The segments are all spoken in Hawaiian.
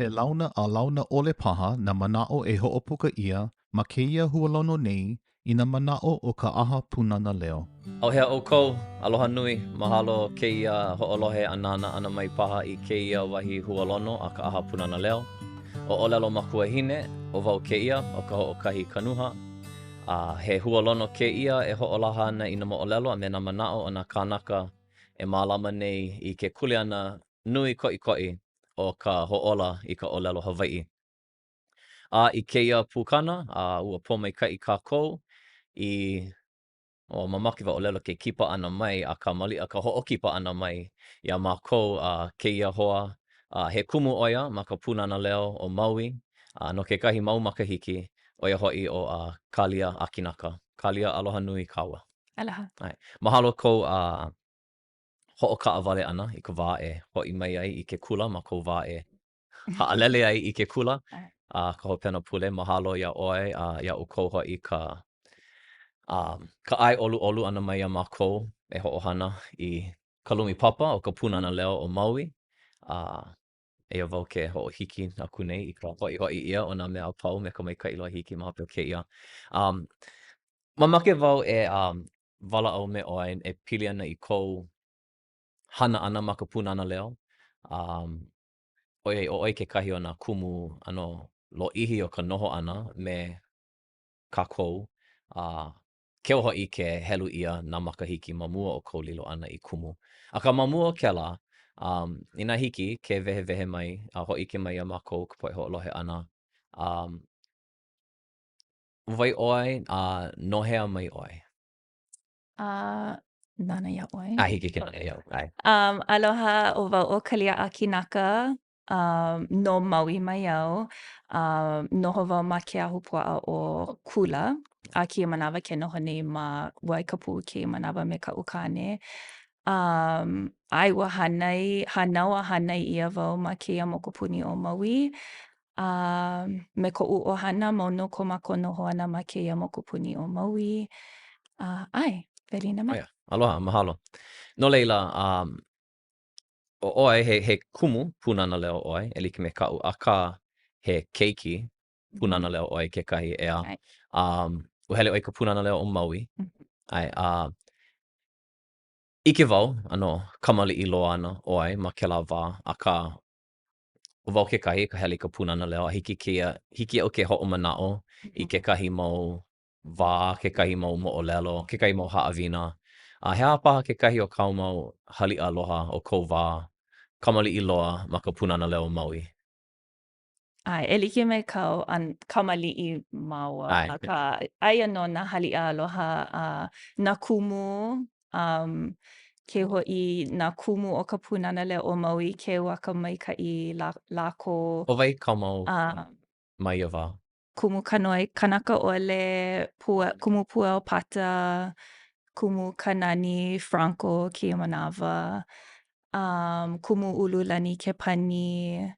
He launa a launa ʻole paha nā manaʻo e hoʻopuka ʻia ma kēia hualono nei i nā manaʻo o ka ʻAha Pūnana Leo. ʻAuhea ʻoukou, aloha nui, mahalo kēia hoʻolohe a nānā ʻana mai paha i kēia wahi hualono a ka ʻAha Pūnana Leo. ʻO ʻŌlelo Makuahine, ʻo wau kēia, ʻo Kahoʻokahi Kanuha. A he hualono kēia e hoʻolaha ana i nā moʻolelo a me nā manaʻo o nā kānaka e mālama nei i ke kuleana nui koʻikoʻi o ka hoʻōla i ka ʻōlelo Hawaiʻi. A i kēia pukana, a ua pōmaikaʻi kākou i, ua mamake wau e ʻōlelo ke kipa ʻana mai, akā maliʻa ka hoʻokipa ʻana mai iā mākou a kēia hoa, a he kumu ʻo ia ma ka Pūnana Leo o Maui, a no kekahi mau makahiki, ʻo ia hoʻi ʻo a Kālia ʻAkinaka. Kālia, aloha nui kāua. Aloha. ʻAe. Mahalo kou a hoʻokaʻawale ʻana i ka wā e hoʻi mai ai i ke kula ma kou wā e haʻalele ai i ke kula a ka hopena pule. Mahalo iā ʻoe a iā ʻoukou hoʻi ka ka ʻae ʻoluʻolu ʻana mai iā mākou e hoʻohana i ka lumi papa o ka Pūnana Leo o Maui. A eia wau ke hoʻohiki aku nei i ka hoʻihoʻi ʻia o nā mea a pau me ka maikaʻi loa hiki ma hope o kēia. Um, mamake wau e um, walaʻau me ʻoe e pili ana i kou hana ʻana ma ka Pūnana Leo. Um, ʻoiai, ʻo ʻoe kekahi o nā kumu ʻano lōʻihi o ka noho ʻana me kākou, a keu hoʻi ke helu ʻia nā makahiki ma mua o kou lilo ʻana i kumu. Akā ma mua o kēlā, um, inā hiki ke wehewehe mai a hōʻike mai iā mākou ka poʻe hoʻolohe ʻana, um, ʻo wai ʻoe a no hea mai ʻoe? A nānā iā ʻoe. A hiki ke nānā iaʻu, ʻae. Um, aloha, ʻo wau ʻo Kalia ʻAkinaka, um, no Maui mai au. Um, noho wau ma ke ahupuaʻa ʻo Kula, a kēia manawa ke noho nei ma Waikapu kēia manawa me kaʻu kāne. Um, ʻae, ua hānai, hānau a hānai ʻia wau ma kēia mokupuni ʻo Maui. A me koʻu ʻohana, mau nō ko mākou noho ʻana ma kēia mokupuni ʻo Maui. A, ʻae, welina mai. Oh, yeah. Aloha, mahalo. No laila, um, ʻo ʻoe, he, he kumu Pūnana Leo ʻoe, e like me kaʻu, akā, he keiki Pūnana Leo ʻoe kekahi, ʻeā. ʻAe. Um, ua hele ʻoe i ka Pūnana Leo o Maui. Mm -hmm. ʻAe, a ʻike wau, ʻano kamaliʻi loa ana ʻoe ma kēlā wā, akā, ʻo wau kekahi ka hele i ka Pūnana Leo, a hiki kēia, hiki iaʻu ke hoʻomanaʻo i kekahi mau wā, kekahi mau moʻolelo, kekahi mau haʻawina. A he aha paha kekahi o kāu mau haliʻa aloha o kou wā kamaliʻi loa ma ka Pūnana Leo o Maui? ʻAe, e like me kāu kamaliʻi māua, akā, aia nō nā haliʻa aloha a nā kumu, um, keu hoʻi nā kumu o ka Pūnana Leo o Maui, keu a ka maikaʻi lā, lākou. ʻO wai kāu mau ma ia wā? Kumu Kanoe Kanakaʻole, Pua, Kumu Pueo Pata, Kumu Kanani Franco kēia manawa, um, Kumu Ululani Kepani,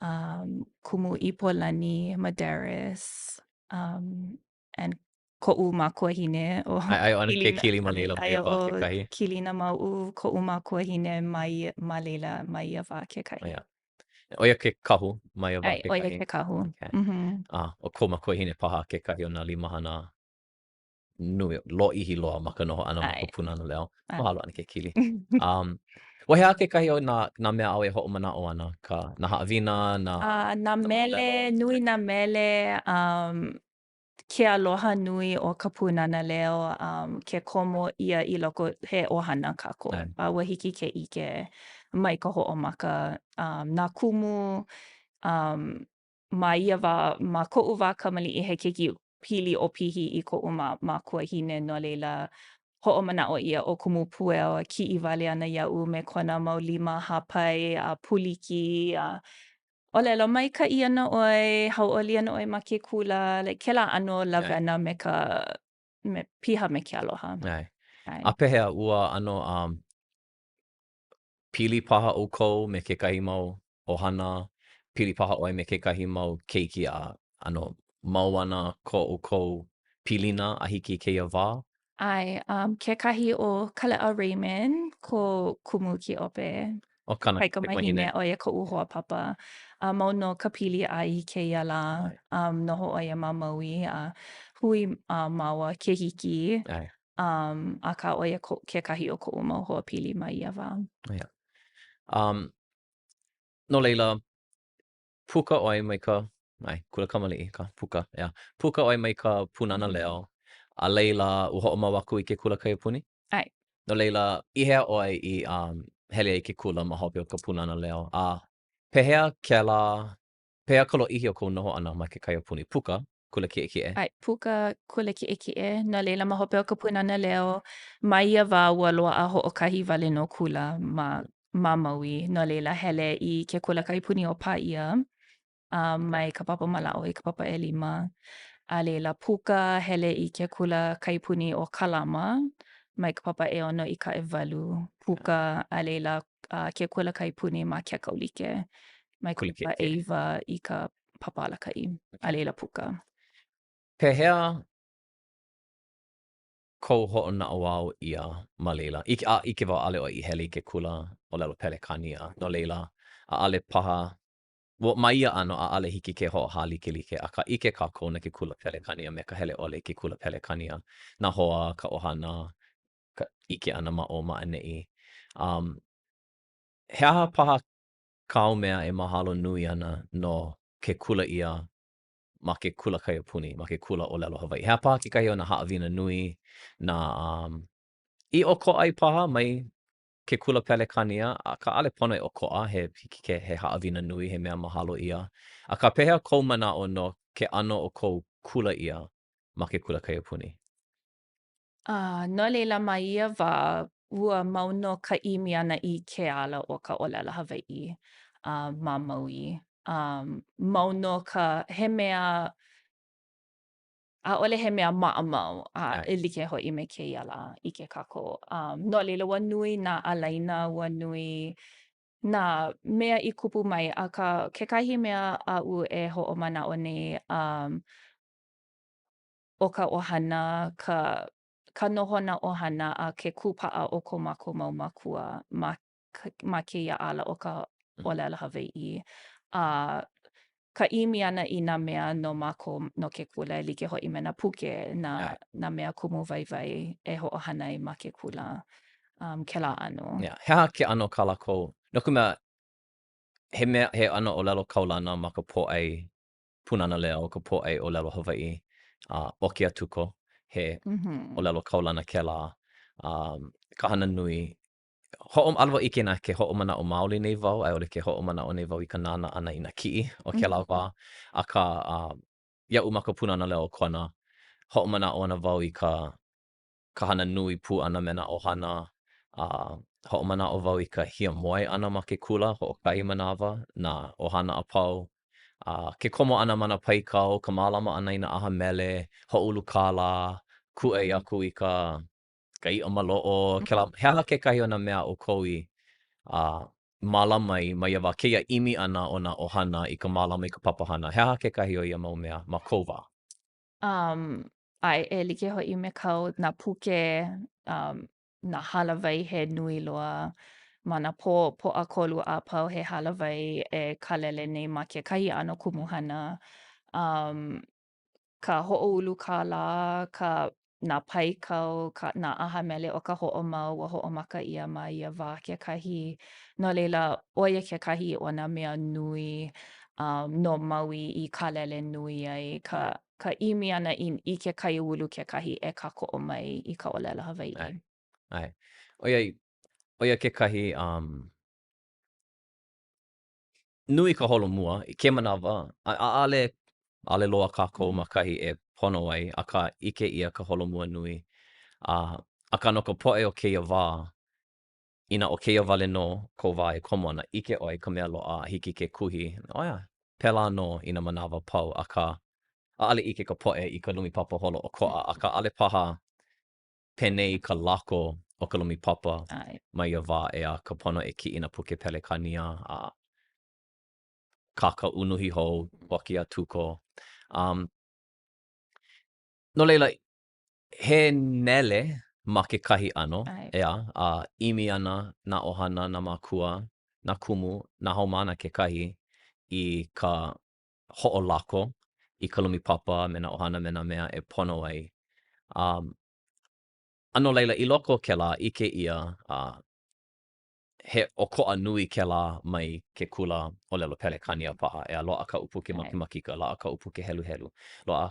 um, Kumu Ipolani Medeiros, um, and koʻu makuahine ʻo Aia ʻo ʻAnakē Kili ma laila ma ia wā kekahi. Kilina Mauʻu, koʻu makuahine ma ia, ma laila ma ia wā kekahi. Yeah. ʻO ia ke kahu ma ia wā kekahi. ʻO ia ke kahu. Okay. Mm -hmm. A, ʻo kou makuahine paha kekahi o nā limahana nui, lōʻihi loa ma ka noho ʻana ma ka Pūnana Leo. Mahalo ʻAnakē Kili. Um, ua he aha kekahi o nā, nā mea āu e hoʻomanaʻo ana, ka, nā haʻawina, nā... Uh, nā mele, nui nā mele, um, ke aloha nui o ka Pūnana Leo, um, ke komo ʻia i loko, he ʻohana kākou. A ua hiki ke ʻike mai ka hoʻomaka um, nā kumu, um, ma ia wā, ma koʻu wā kamaliʻi he keiki pili ʻopihi i koʻu ma makuahine, no laila, hoʻomanaʻo ʻia ʻo Kumu Pueo a kiʻi wale ana iaʻu me kona mau lima hāpai a pūliki a ʻōlelo maikaʻi ana ʻoe, hauʻoli ana ʻoe ma ke kula, like kēlā ʻano lawena me ka, me, piha me ke aloha. ʻAe. A pehea ua ʻano um, pili paha ʻoukou me kekahi mau ʻohana, pili paha ʻoe me kekahi mau keiki a ʻano mau ana ko ʻoukou pilina a hiki i kēia wā? ʻAe, um, kekahi ʻo Kaleʻa Raymond, ko kumu Kīʻope. ʻO kāna kaikamahine, ʻo ia koʻu hoa papa. A mau nō ka pili a i kēia lā. Um, noho ʻo ia ma Maui a hui uh, māua ke hiki. ʻAe. Um, akā ʻo ia ko, kekahi o koʻu mau hoa pili ma ia wā. Yeah. Um, no laila, puka ʻoe mai ka, ʻae, kula kamaliʻi, ka puka, yeah. Puka ʻoe mai ka Pūnana Leo, a laila, ua hoʻomau aku i ke kula kaiapuni? ʻAe. No laila, i hea ʻoe i um, hele ai i ke kula ma hope o ka Pūnana Leo? A pehea kēlā, pehea ka lōʻihi o kou noho ʻana ma ke kaiapuni? Puka, kula kiʻekiʻe? ʻAe, puka kula kiʻekiʻe. No laila, ma hope o ka Pūnana Leo, ma ia wā ua loaʻa hoʻokahi wale nō kula ma, ma Maui. No laila, hele i ke kula kaiapuni ʻo Pāʻia. um, mai ka papa mālaaʻo i ka papa ʻelima. A laila, puka, hele i ke kula kaiapuni ʻo Kalama, mai ka papa ʻeono i ka ʻewalu, puka, a laila, uh, ke kula kaiapuni ma Kekaulike, mai ka papa ʻeiwa i ka papa alakaʻi, a laila puka. Pehea kou hoʻonaʻauao ʻia ma laila? I, a ʻike wau ʻaʻole ʻoe i hele i ke kula ʻōlelo Pelekānia, no laila, ʻaʻole paha Well, ma ia ʻano, ʻaʻole hiki ke hoʻohālikelike, akā ʻike kākou no ke kula Pelekānia me ka hele ʻole i ke kula Pelekānia, nā hoa, ka ʻohana, ka ʻike ʻana ma ʻō ma ʻaneʻi. Um, he aha paha kāu mea e mahalo nui ana no ke kula ʻia ma ke kula kaiapuni, ma ke kula ʻōlelo Hawaiʻi? He aha paha kekahi o nā haʻawina nui, nā um, i ʻokoʻa ai paha mai ke kula Pelekānia, akā ʻaʻole pono e ʻokoʻa, he hiki ke he haʻawina nui, he mea mahalo ʻia. Akā, pehea kou manaʻo no ke ʻano o kou kula ʻia ma ke kula kaiapuni? A no laila, ma ia wā, ua mau nō ka ʻimi ʻana i ke ala o ka ʻōlelo Hawaiʻi a ma Maui. Um, mau nō ka, he mea ʻAʻole he mea maʻamau a e like hoʻi me kēia lā, ʻike kākou. Um, no laila, ua nui nā ālaina, ua nui nā mea i kupu mai, akā, kekahi mea aʻu e hoʻomanaʻo nei, um, ʻo ka ʻohana, ka, ka nohona ʻohana a ke kūpaʻa o ko mākou mau mākua ma ma kēia ala o ka ʻōlelo Hawaiʻi. A ka ʻimi ʻana i nā mea no mākou no ke kula e like hoʻi me nā puke, nā, nā mea kumu waiwai e hoʻohana ai ma ke kula, um, kēlā ʻano. Yeah. He aha ke ʻano kā lākou? No ka mea, he mea, he ʻano ʻōlelo kaulana ma ka pōʻai Pūnana Leo, ka pōʻai ʻōlelo Hawaiʻi, a ʻo ke atuko, he ʻōlelo kaulana kēlā, um, ka hana nui Hoʻo, ʻaʻole wau ʻike inā ke hoʻomanaʻo maoli nei wau, a i ʻole ke hoʻomanaʻo nei wau i ka nānā ʻana i nā kiʻi o kēlā wā. Akā, iaʻu ma ka Pūnana Leo o Kona, hoʻomanaʻo ana wau i ka ka hana nui pū ʻana me nā ʻohana, a hoʻomanaʻo wau i ka hiamoe ʻana ma ke kula hoʻokahi manawa, nā ʻohana a pau, a ke komo ʻana ma nā paikau, ka mālama ʻana i nā ʻaha mele, hoʻoulu kālā, kūʻai aku i ka ka iʻa maloʻo, kēlā, he aha kekahi o nā mea a ʻoukou i a mālama ai ma ia wā, kēia ʻimi ʻana o nā ʻohana i ka mālama i ka papahana, he aha kekahi o ia mau mea ma kou wā? Um, ʻae, e like hoʻi me kāu, nā puke, um, nā hālāwai he nui loa ma nā pō Pōʻakolu a pau he hālāwai e kālele nei ma kekahi ʻano kumuhana. Um, ka hoʻoulu kālā, ka nā paikau, ka nā ʻaha mele o ka hoʻomau, ua hoʻomaka ʻia ma ia wā kekahi. No laila, ʻo ia kekahi o nā mea nui um, no Maui i kālele nui ai ka, ka ʻimi ʻana i, i ke kaiāulu kekahi e kākoʻo mai i ka ʻōlelo Hawaiʻi. ʻAe. ʻAe. ʻOiai, ʻo ia kekahi um, nui ka holomua i ke manawa, a ʻaʻole, ʻaʻole loa kākou ma kahi e pono ai, akā ʻike ʻia ka holomua nui. A, akā no ka poʻe o kēia wā, inā ʻo kēia wale nō kou wā e komo ana, ʻike ʻoe i ka mea loaʻa a hiki ke kuhi, ʻo ia, pēlā nō i nā manawa pau, akā, ʻaʻole ʻike ka poʻe i ka lumi papa holoʻokoʻa, akā ʻaʻole paha penei ka lako o ka lumi papa ma ia wā, ʻeā, ka pono e kiʻi nā puke Pelekānia a kākau unuhi hou, ʻoki a tuko. Um, no laila, he nele ma kekahi ʻano, ʻeā, a ʻimi ana nā ʻohana, nā mākua. nā kumu, nā haumāna kekahi i ka hoʻolako i ka lumi papa me nā ʻohana me nā mea e pono ai. Um, a no laila, i loko o kēlā, ʻike ʻia, uh, he ʻokoʻa nui kēlā mai ke kula ʻōlelo Pelekānia paha, ʻeā, loaʻa kaʻu puke makemakika, loaʻa kaʻu puke heluhelu, loaʻa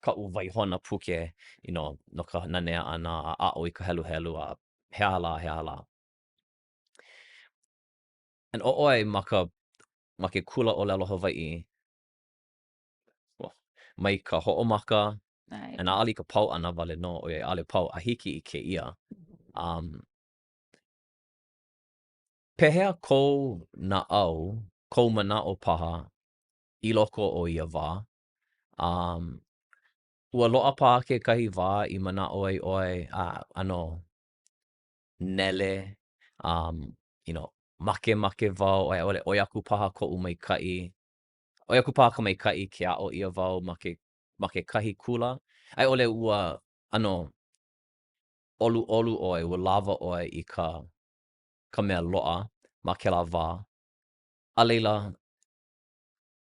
kaʻu waihona puke, you know, no ka nanea ʻana a aʻo i ka heluhelu a he aha lā, he aha lā. And ʻo ʻoe ma ka, ma ke kula ʻōlelo Hawaiʻi, well, mai ka hoʻomaka, and ʻaʻole i ka pau ʻana wale nō, ʻoiai ʻaʻole pau a hiki i kēia. Um, pehea kou naʻau, kou manaʻo paha i loko o ia wā? Um, ua loaʻa paha kekahi wā i manaʻo ai ʻoe, a, ʻano nele, um, you know, makemake wau, a i ʻole, ʻoi aku paha koʻu maikaʻi, ʻoi aku paha ka maikaʻi ke aʻo ʻia wau ma ke, ma kekahi kula, a i ʻole ua ʻano ʻoluʻolu ʻoe, ua lawa ʻoe i ka, ka mea loaʻa ma kēlā wā, a laila,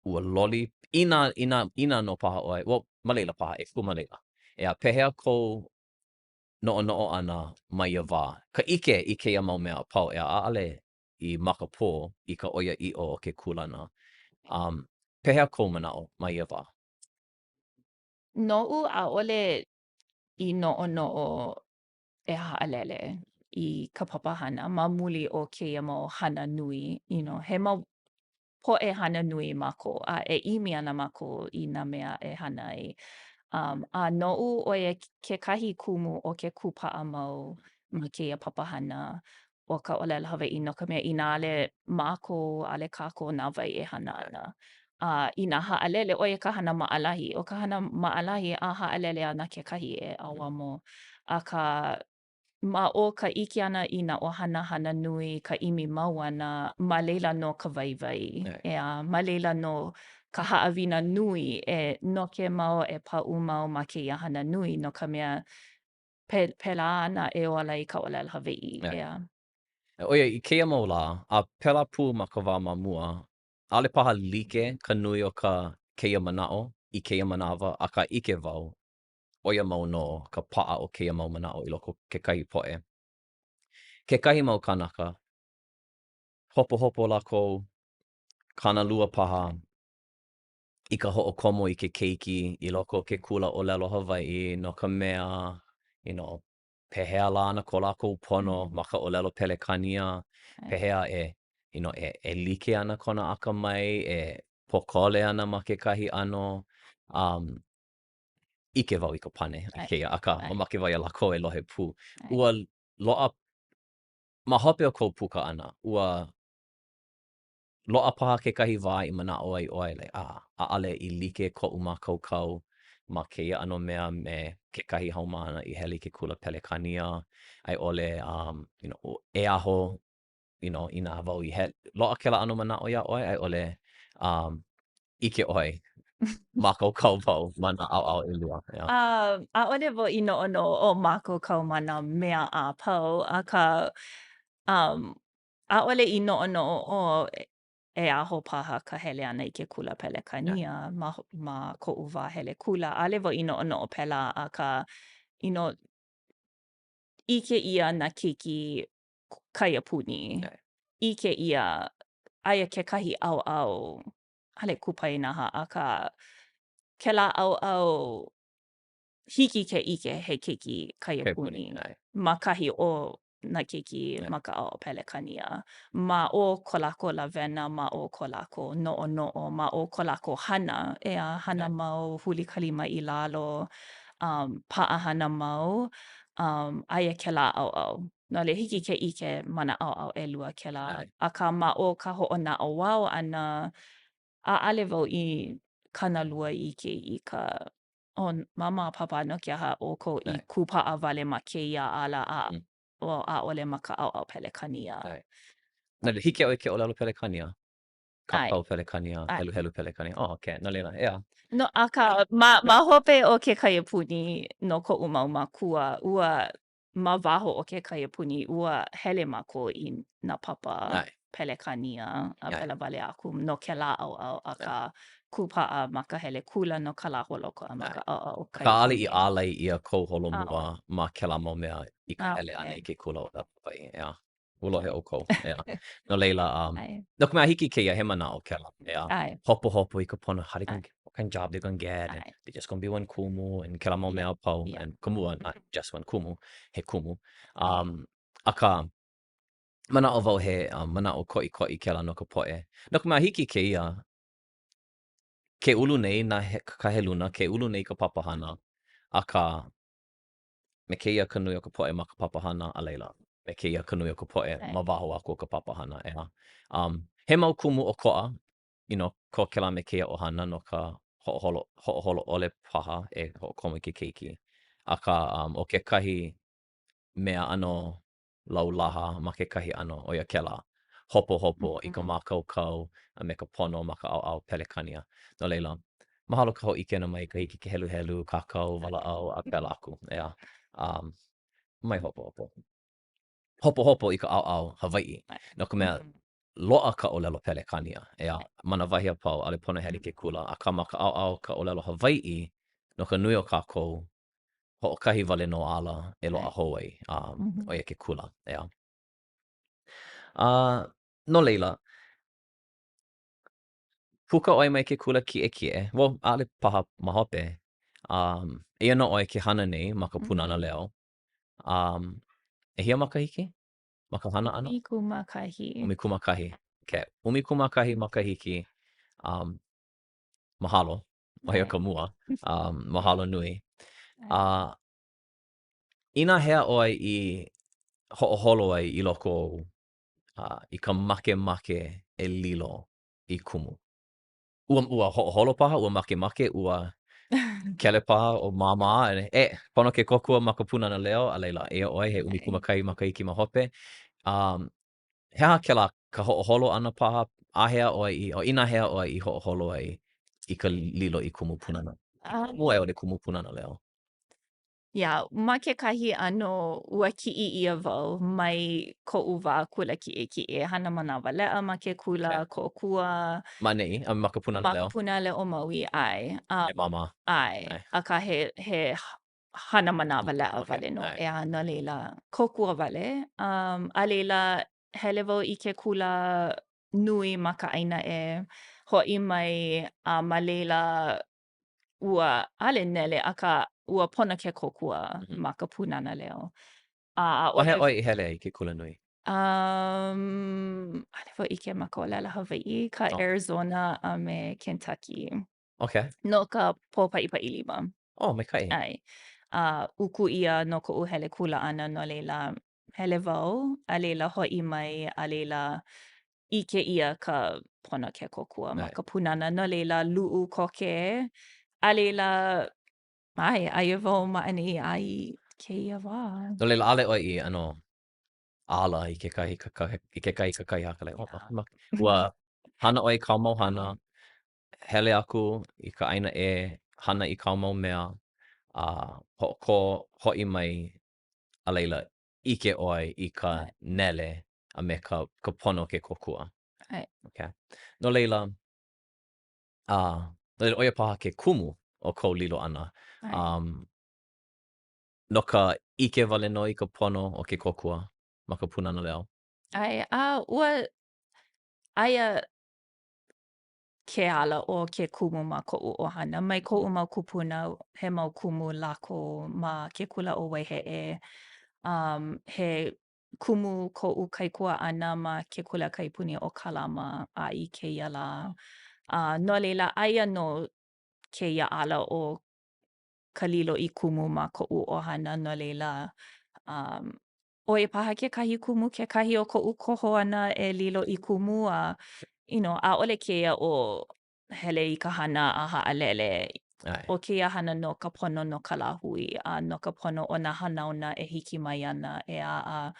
ua loli, inā, inā, inā nō paha ʻoe, well, ma laila paha, e kū ma laila. ʻEā, pehea kou noʻonoʻo ʻana ma ia wā, ka ʻike i kēia mau mea a pau, ʻeā, ʻaʻole i makapō i ka ʻoiaʻiʻo o ke kūlana. Um, pehea kou manaʻo ma ia wā? Noʻu, ʻaʻole i noʻonoʻo e haʻalele i ka papahana ma muli o kēia mau hana nui, you know, he mau poʻe hana nui mākou a e ʻimi ana mākou i nā mea e hana ai. Um, a noʻu ʻo ia kekahi kumu o ke kūpaʻa mau ma kēia papahana o ka ʻōlelo Hawaiʻi no ka mea inā ʻaʻole mākou, ʻaʻole kākou na wai e hana ana. A inā haʻalele, ʻo ia ka hana maʻalahi. ʻO ka hana maʻalahi, a haʻalele ana kekahi e ʻauamo. Akā, Ma o ka ʻike ʻana i nā ʻohana hana nui, ka ʻimi mau ʻana, ma laila nō ka waiwai, ʻeā, ma laila nō ka haʻawina nui e noke mau, e paʻu mau ma kēia hana nui, no ka mea, pe, pēlā ana e ola ai ka ʻōlelo Hawaiʻi, ʻeā. ʻOiai, i kēia mau lā, a pēlā pū ma ka wā ma mua, ʻaʻole paha like ka nui o ka kēia manaʻo i kēia manawa, akā ʻike wau, ʻo ia mau nō ka paʻa o kēia mau manaʻo i loko o kekahi poʻe. Kekahi mau kānaka, hopohopo lākou, kānalua paha i ka hoʻokomo i ke keiki i loko o ke kula ʻōlelo Hawaiʻi no ka mea, you know, pehea lā ana ko lākou pono ma ka ʻōlelo Pelekānia, pehea e, you know, e, e like ana kona akamai, e pōkole ana ma kekahi ʻano. Um, ʻike wau i ka pane i kēia, akā, mamake wau iā lākou e lohe pū. Ua loaʻa, ma hope o kou puka ʻana, ua loaʻa paha kekahi wā i manaʻo ai ʻoe, like, ah, ʻaʻole i like koʻu mākaukau ma kēia ʻano mea me kekahi haumāna i hele i ke kula Pelekānia, a i ʻole, um, you know, e aho you know, inā wau i hele, loaʻa kēlā ʻano manaʻo iā ʻoe, a i ʻole, um, ʻike ʻoe, mākaukau wau ma nā ʻaoʻao ʻelua, yeah. Um, ʻaʻole wau i noʻonoʻo o mākaukau ma nā mea a pau, akā, um, ʻaʻole i noʻonoʻo ʻo e aho paha ka hele ʻana i ke kula Pelekānia ma ma koʻu wā hele kula. ʻAʻole wau i noʻonoʻo pēlā, akā, you know, ʻike ʻia nā keiki kaiapuni. ʻIke ʻia, aia kekahi ʻaoʻao, ʻaʻole kupaianaha, akā, kēlā ʻaoʻao hiki ke ʻike he keiki kaiapuni ma kahi o nā keiki ma ka ʻaoʻao Pelekānia. Ma o ko lākou lawena, ma o ko lākou noʻonoʻo, ma o ko lākou hana, ʻeā, hana mau, huli ka lima i lalo, um, paʻahana mau, um, aia kēlā ʻaoʻao. No laila, hiki ke ʻike ma nā ʻaoʻao ʻelua kēlā. Akā, ma o ka hoʻonaʻauao ʻana, ʻaʻale wau i kānalua iki i ka, oh, Māmā a Pāpā, no ke aha ʻoukou i kūpaʻa wale ma kēia ala a oh, ʻaʻole ma ka ʻaoʻao Pelekānia. No laila, hiki iā ʻoe ke ʻōlelo Pelekānia? Kākau Pelekānia, heluhelu Pelekānia. Oh, okay. No laila, ʻeā. No, akā, ma, ma hope o ke kaiapuni no koʻu mau mākua, ua ma waho o ke kaiapuni, ua hele mākou i nā papa. ʻAe. Pelekānia a pēlā wale aku no kēlā ʻaoʻao, akā kūpaʻa ma ka hele kula no ka lā holoʻokoʻa ma ka ʻaoʻao Akā ʻaʻole i ālai ʻia kou holomua ma kēlā mau mea i ka hele ʻana i ke kula ʻōlelo Hawaiʻi, ʻeā. Ua lohe ʻoukou, ʻeā. No laila, um, no ka mea, hiki kēia, he manaʻo kēlā, ʻeā. Hopohopo i ka pono, how they gonna, what kind of job they gonna get, and they just gonna be one kumu, and kēlā mau mea a pau, and ka mua, not just one kumu, he kumu. Um, akā, manaʻo wau he manaʻo koʻikoʻi kēlā no ka poʻe. No ka mea, hiki kēia, ke ulu nei nā he, ka heluna, ke ulu nei ka papahana, akā, me kēia ka nui o ka poʻe ma ka papahana, a laila, me kēia ka nui o ka poʻe ma waho aku o ka papahana, ʻeā. Um, he mau kumu ʻokoʻa, you know, ko kēlā me kēia ʻohana no ka hoʻoholo, hoʻoholo ʻole paha e hoʻokomo i ke keiki. Akā, um, ʻo kekahi mea ʻano laulaha ma kekahi ʻano, ʻo ia kēlā hopohopo i ka mākaukau a me ka pono ma ka ʻaoʻao Pelekānia. No laila, mahalo ka hōʻike ʻana mai i ka hiki ke heluhelu, kākau, walaʻau, a pēlā aku, ʻeā. Um, mai hopohopo. Hopohopo i ka ʻaoʻao Hawaiʻi, no ka mea, loaʻa ka ʻōlelo Pelekānia, ʻeā, ma nā wahi a pau, ʻaʻole pono e hele i ke kula, akā ma ka ʻaoʻao ka ʻōlelo Hawaiʻi, no ka nui o kākou, hoʻokahi wale nō ala e loaʻa hou ai, um, ʻo ia ke kula, ʻeā. A, no laila, puka ʻoe mai ke kula kiʻekiʻe, well, ʻaʻole paha ma hope, um, eia nō ʻoe ke hana nei ma ka Pūnana Leo. Um, ʻehia makahiki ma ka hana ʻana? ʻUmikūmākahi. ʻUmikūmākahi. Okay. ʻUmikūmākahi makahiki. Um, mahalo. ʻO ia ka mua. Um, mahalo nui. A uh, inā hea ʻoe i hoʻoholo ai i loko ou uh, i ka makemake e lilo i kumu? Ua, ua hoʻoholo paha, ua makemake, ua kele paha ʻo māmā, e, pono ke kōkua ma ka Pūnana Leo, a laila, eia ʻoe, he ʻumikūmākahi makahiki ma hope. Um, he aha kēlā ka hoʻoholo ʻana paha, āhea ʻoe i, o inā hea ʻoe i hoʻoholo ai i ka lilo i kumu pūnana? Kumu a i ʻole kumu Pūnana Leo? Yeah, ma kekahi ʻano, ua kiʻi ʻia wau mai koʻu wā kula kiʻekiʻe, hana manawaleʻa ma ke kula, okay. kōkua. Ma ʻaneʻi, a ma ka Pūnana Leo? Ma ka Pūnana Leo o Maui, ʻae. Um, e māmā. ʻAe, ʻae. Akā he, he hana manawaleʻa okay. wale nō, ʻeā, no laila, kōkua wale. Um, a laila, hele wau i ke kula nui ma ka ʻāina ʻē, hoʻi mai, a ma laila, ua, ʻaʻole nele, akā, ua pono ke kōkua mm -hmm. ma ka Pūnana Leo. A ʻaʻole... Ma hea ʻoe i hele ai i ke kula nui? Um, ʻaʻole wau ʻike ma ka ʻōlelo Hawaiʻi, ka oh. Arizona a me Kentucky. Okay. No ka pōpaʻipaʻi lima. Oh, maikaʻi. ʻAe. A uku ʻia no koʻu hele kula ʻana, no laila, hele wau, a laila hoʻi mai, a laila ʻike ʻia ka pono ke kōkua ma ka pūnana, no laila luʻu koke, a laila, ʻae, aia wau ma ʻaneʻi a i kēia wā. No laila, ʻaʻole ʻoe i ʻano ala i kekahi i kekahi kakahiaka like, oh, ua hana ʻoe i kāu mau hana, hele aku i ka ʻāina ʻē, hana i kāu mau mea, a hoʻokō hoʻi mai, a laila, ʻike ʻoe i ka nele a me ka, ka pono ke kōkua. ʻAe. Okay. No laila, a, no laila, ʻo ia paha ke kumu o kou lilo ʻana. ʻAe. Um, no ka ʻike wale nō i ka pono o ke kōkua ma ka Pūnana Leo. ʻAe, a ua, aia ke ala o ke kumu ma koʻu ʻohana. Mai koʻu mau kūpuna, he mau kumu lākou ma ke kula ʻo Waiheʻe. Um, he kumu koʻu kaikuaʻana ma ke kula kaiapuni ʻo Kalama a i kēia lā. A no laila, aia nō kēia ala o ka lilo i kumu ma koʻu ʻohana, no laila, um, ʻo ia paha kekahi kumu, kekahi o koʻu koho ʻana e lilo i kumu a, you know, ʻaʻole kēia ʻo hele i ka hana a haʻalele. ʻAe. ʻO kēia hana no ka pono no ka lāhui a no ka pono o nā hanauna e hiki mai ana, ʻeā, a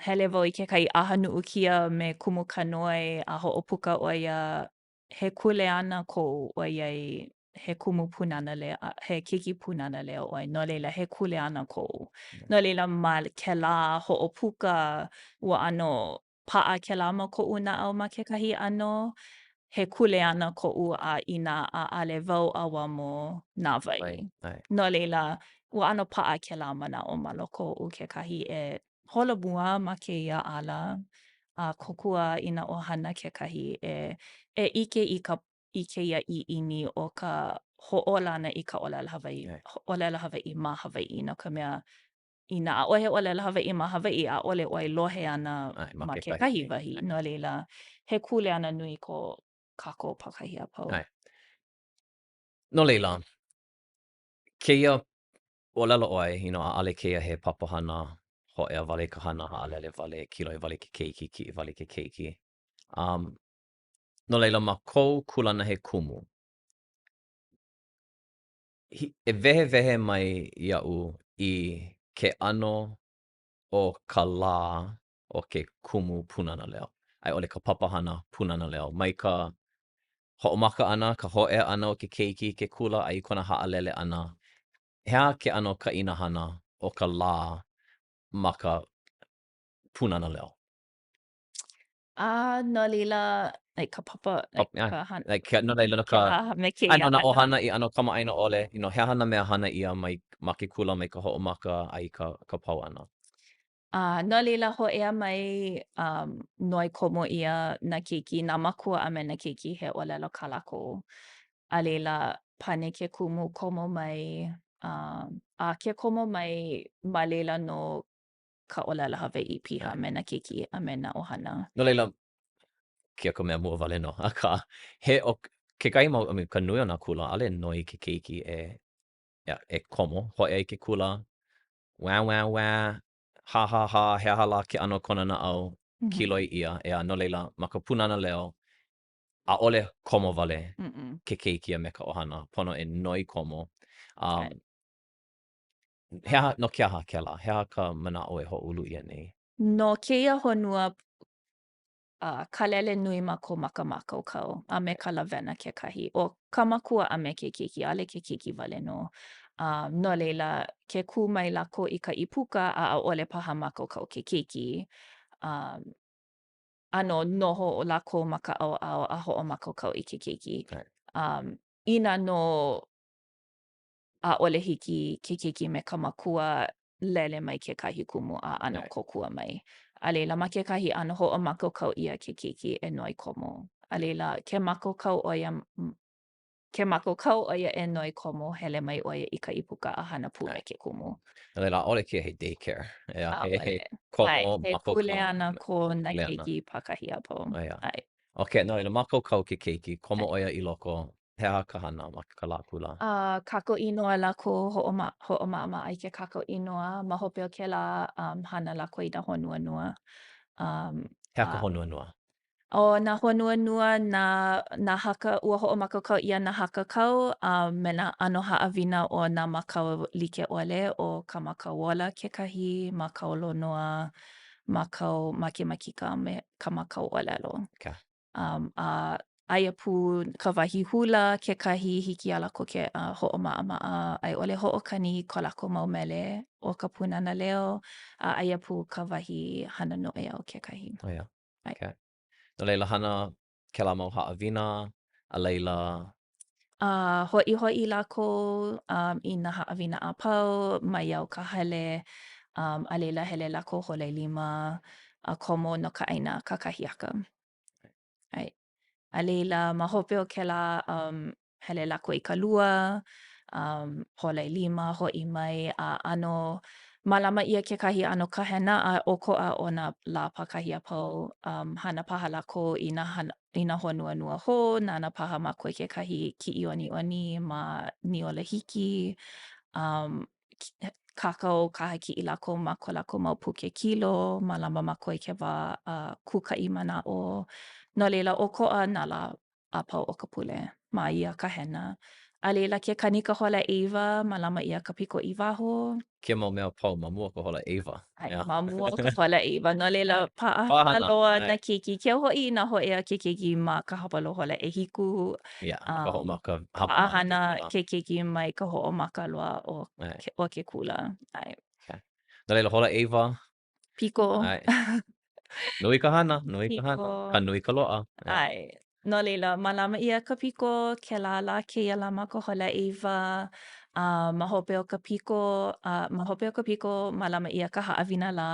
hele wau i kekahi ʻaha nuʻukia me Kumu Kanoe a hoʻopuka ʻo ia he kuleana kou ʻoiai he kumu Pūnana Leo, he keiki Pūnana Leo ʻoe, no laila, he kuleana kou. No laila, ma kēlā hoʻopuka, ua ʻano. paʻa kēlā ma koʻu naʻau ma kekahi ʻano, he kuleana koʻu a inā ʻaʻale wau ʻauamo na wai. No laila, ua ʻano paʻa kēlā manaʻo ma loko oʻu kekahi e holomua ma kēia ala a kōkua i nā ʻohana kekahi e e ʻike i ka i kēia ʻiʻini o ka hoʻōla ʻana i ka ʻōlelo Hawaiʻi, ʻōlelo Hawaiʻi ma Hawaiʻi, no ka mea, inā ʻaʻohe ʻōlelo Hawaiʻi ma Hawaiʻi, ʻaʻole ʻoe lohe ana ma kekahi wahi. No laila, he kuleana nui ko kākou pākahi a pau. ʻAe. No laila, kēia ʻōlelo ʻoe, you know, ʻaʻale kēia he papahana hōʻea wale ka hana, haʻalele wale, kiloi wale ke keiki, kiʻi wale ke keiki. Um, no laila, ma kou kūlana he kumu, e wehewehe mai iaʻu i ke ʻano o ka lā o ke kumu Pūnana Leo, a i ʻole ka papahana Pūnana Leo, mai ka hoʻomaka ʻana, ka hōʻea ʻana o ke keiki i ke kula a i kona haʻalele ʻana. He aha ke ʻano kaʻina hana o ka lā ma ka Pūnana Leo? A no laila, like ka papa, like ka hana. Like, no laila, no ka, kēlā me kēia ʻae, no nā ʻohana i ʻano kamaʻāina ʻole, you know, he aha nā mea hana ʻia mai ma ke kula mai ka hoʻomaka a i ka, ka pau ʻana? A no laila, hōʻea mai, um, noi komo ʻia nā keiki, nā mākua a me nā keiki he ʻōlelo kā lākou. A laila, pane ke kumu komo mai, um, a ke komo mai ma laila nō ka ʻōlelo Hawaiʻi piha me nā keiki a me nā ʻohana. No laila, kēia ka mea mua wale nō, akā, he, ʻo kekahi mau, I mean, ka nui o nā kula, ʻaʻole noi ke keiki e, e komo, hōʻea i ke kula, wā, wā, wā, hā, hā, hā, he aha lā ke ʻano o kona naʻau, kiloi ʻia, ʻeā, no laila, ma ka Pūnana Leo, ʻaʻole komo wale ke keiki a me ka ʻohana, pono e noi komo. Um, He aha, no ke aha kēlā? He aha ka manaʻo e hoʻoulu ʻia nei? No kēia honua, uh, kālele nui mākou ma ka mākaukau a me ka lawena kekahi. ʻO ka makua a me ke keiki, ʻaʻole ke keiki wale nō. Uh, no laila, ke kū mai lākou i ka ʻīpuka a ʻaʻole paha mākaukau ke keiki, um, ʻano noho lākou ma ka ʻaoʻao a hoʻomākaukau i ke keiki. Um, inā nō ʻaʻole hiki ke keiki me ka makua lele mai kekahi kumu a ʻano kōkua mai. A laila, ma kekahi ʻano hoʻomākaukau ʻia ke keiki e noi komo. A laila, ke mākaukau ʻo ia, ke mākaukau ʻo ia e noi komo, hele mai ʻo ia i ka ʻīpuka a hana pū me ke kumu. No laila, ʻaʻole kēia he daycare. ʻEā, he, he komo, He kuleana ko nā keiki pākahi a pau. ʻAe. Okay, no laila, mākaukau ke keiki, komo ʻo ia i loko, He aha ka hana ma ka lā kula? A kākau inoa lākou, hoʻoma, hoʻomaʻamaʻa i ke kākau inoa. Ma hope o kēlā, um, hana lākou i nā hōnuanua. Um, He aha ka hōnuanua? ʻO nā hōnuanua, nā, nā haka, ua hoʻomākaukau ʻia nā hakakau a me nā ʻano haʻawina o nā mākau like ʻole, ʻo ka mākau ola kekahi, mākau lonoa, mākau makemakika, a me ka mākau ʻōlelo. Okay. Um, a aia pū ka wahi hula kekahi hiki iā lākou ke uh, hoʻomaʻamaʻa a i ʻole hoʻokani i ko lākou mau mele o ka Pūnana Leo, a aia pū ka wahi hana noʻeau kekahi. Oh, yeah. Okay. No laila, hana kēlā mau haʻawina, a laila... A hoʻihoʻi lākou um, i nā haʻawina a pau, maiau ka hale, um, a laila hele lākou holo lima a komo no ka ʻaina kakahiaka. ʻAe. A laila, ma hope o kēlā, um, hele lākou i ka lua, um, hola ʻelima, hoʻi mai, a ʻano mālama ʻia kekahi ʻano kahena a ʻokoʻa o nā lā pākahi a pau. Um, hana paha lākou i nā hana, i nā hōnuanua hou, nānā paha mākou i kekahi kiʻiʻoniʻoni ma Niolahiki. Um, kākau kahakiʻi lākou ma ko lākou mau puke kilo, mālama mākou i ke wā uh, kūkaʻi manaʻo. No laila, ʻokoʻa nā lā a pau o ka pule ma ia kahena. A laila, ke kani ka hola ʻeiwa, mālama ʻia ka piko i waho. Kēia mau mea a pau ma mua o ka hola ʻeiwa. ʻAe, ma mua o ka hola ʻeiwa. No laila, paʻahana loa nā keiki. Keu hoʻi inā hōʻea ke keiki ma ka hapalua hola ʻehiku. Yeah, um, ka hoʻomaka. Paʻahana ke keiki mai ka hoʻomaka loa o, ke, o ke kula. ʻAe. Okay. No laila, hola ʻeiwa. Piko. ʻAe. Nui ka hana, nui ka hana. Ka nui ka loaʻa. ʻAe. No laila, mālama ʻia ka piko kēlā lā kēia lā ma ka hola ʻeiwa. A ma hope o ka piko, a ma hope o ka piko, mālama ʻia ka haʻawina lā.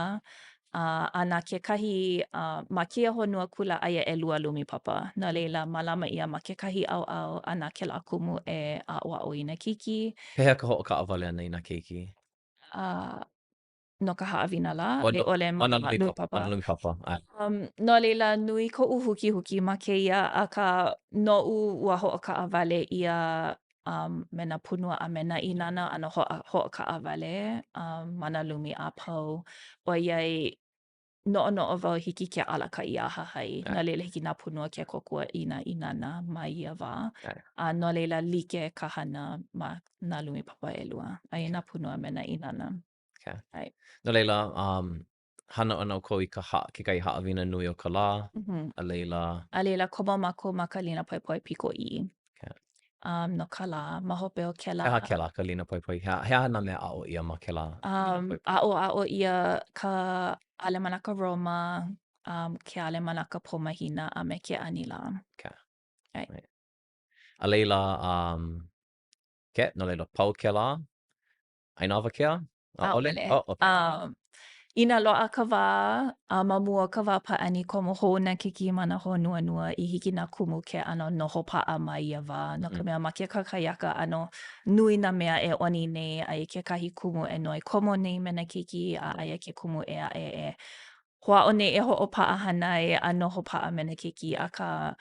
A, a na kekahi, a ma kēia honua kula aia ʻelua lumi papa. No laila, mālama ʻia ma kekahi ʻaoʻao a na kēlā kumu e aʻoaʻo i nā keiki. Pehea ka hoʻokaʻawale ʻana i nā keiki? A no ka haʻawina lā, i ʻole ma nā lumi papa. Ma nā lumi papa, ʻae. Um, no laila, nui koʻu hukihuki ma kēia, akā, noʻu ua hoʻokaʻawale ʻia um, me nā pūnua a me nā ʻīnana ʻano hoʻokaʻawale um, ma nā lumi a pau, ʻoiai noʻonoʻo wau hiki ke alakaʻi a hahai, no laila hiki nā pūnua ke kōkua i nā ʻīnana ma ia wā. A no laila like ka hana ma nā lumi papa ʻelua, aia nā pūnua me nā ʻīnana. Okay. Right. No laila, um, hana ʻana ʻoukou i ka ha kekahi haʻawina nui o ka lā, mm -hmm. a laila... A laila, komo mākou ma ka lina poepoe piko ʻī. Okay. Um, no ka lā, ma hope o kēlā. He aha kēlā, ka lina poepoe? He aha, he aha nā mea aʻo ʻia ma kēlā? Um, aʻo, aʻo ʻia ka ʻAlemanaka Roma, um, ke ʻAlemanaka Pō Mahina a me ke Anilā. Okay. Right. Right. A laila, um, okay, no laila, pau kēlā, ʻAina awakea? ʻAʻole? ʻAʻole. Oh, okay. Um, inā loaʻa ka wā, a ma mua o ka wā pāʻani komo hou nā keiki ma nā hōnuanua i hiki nā kumu ke ʻano noho paʻa ma ia wā. No ka mea, ma ke kakahiaka ʻano nui nā mea e ʻoni nei, aia kekahi kumu e noi komo nei me nā keiki, a aia ke kumu ʻē aʻe e hoʻāʻo nei e hoʻopaʻa hānai a noho paʻa me nā keiki, akā,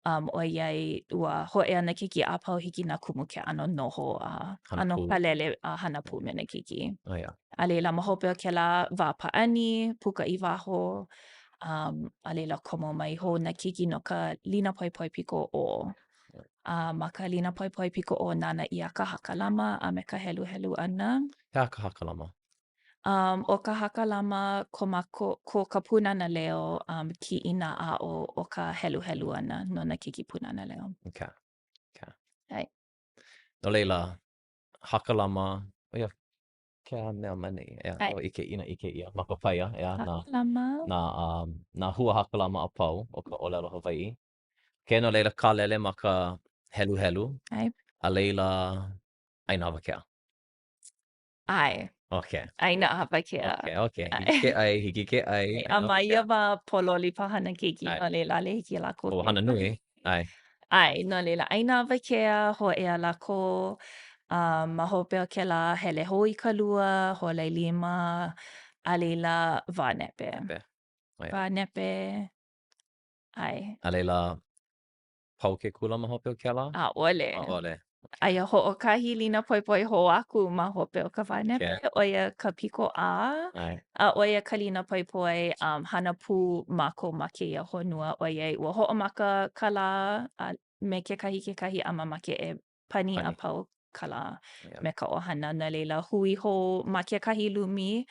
um, ʻoiai ua hōʻea nā keiki a pau hiki nā kumu ke ʻano noho a ʻano kālele a hana pū me nā keiki. Oh, yeah. A laila, ma hope o kēlā wā pāʻani, puka i waho, um, a laila komo mai hou nā keiki no ka lina poepoe piko ʻō. A ma ka lina poepoe piko ʻō nānā ʻia ka hakalama a me ka heluhelu ʻana. He aha ka hakalama? Um, ʻo ka hakalama ko mākou, ko ka Pūnana Leo um, kiʻina aʻo o ka heluhelu ʻana no nā keiki Pūnana Leo. Okay. Okay. ʻAe. No laila, hakalama, ʻo ia, ke aha mea ma nei, ʻeā, ʻo ʻike, inā ʻike ʻia ma ka paia, ʻeā, nā, Hakalama. nā, um, nā hua hakalama a pau o ka ʻōlelo Hawaiʻi. Okay, no laila, kālele ma ka heluhelu. ʻAe. A laila, ʻaina awakea. ʻAe. Okay. ʻAina awakea. Okay, okay. Hiki ke ʻai, hiki ke ʻai. A ma ia wā pōloli paha nā keiki, no laila, ʻaʻole hiki iā lākou. Oh, hana nui. ʻAe. ʻAe, no laila, ʻaina awakea, hōʻea lākou, a ma hope o kēlā, hele hou i ka lua, hola ʻelima, a laila, wā nepe. Nepe. Wā nepe, ʻae. A laila, pau ke kula ma hope o kēlā? ʻAʻole. ʻAʻole. Aia hoʻokahi lina poepoe hou aku ma hope o ka wā nepe, ʻo ia ka piko ʻā, a ʻo ia ka lina poepoe um, hana pū mākou ma kēia honua, ʻoiai ua hoʻomaka ka lā a me kekahi kekahi a mamake e pani a pau ka lā me ka ʻohana. No laila, hui hou ma kekahi lumi,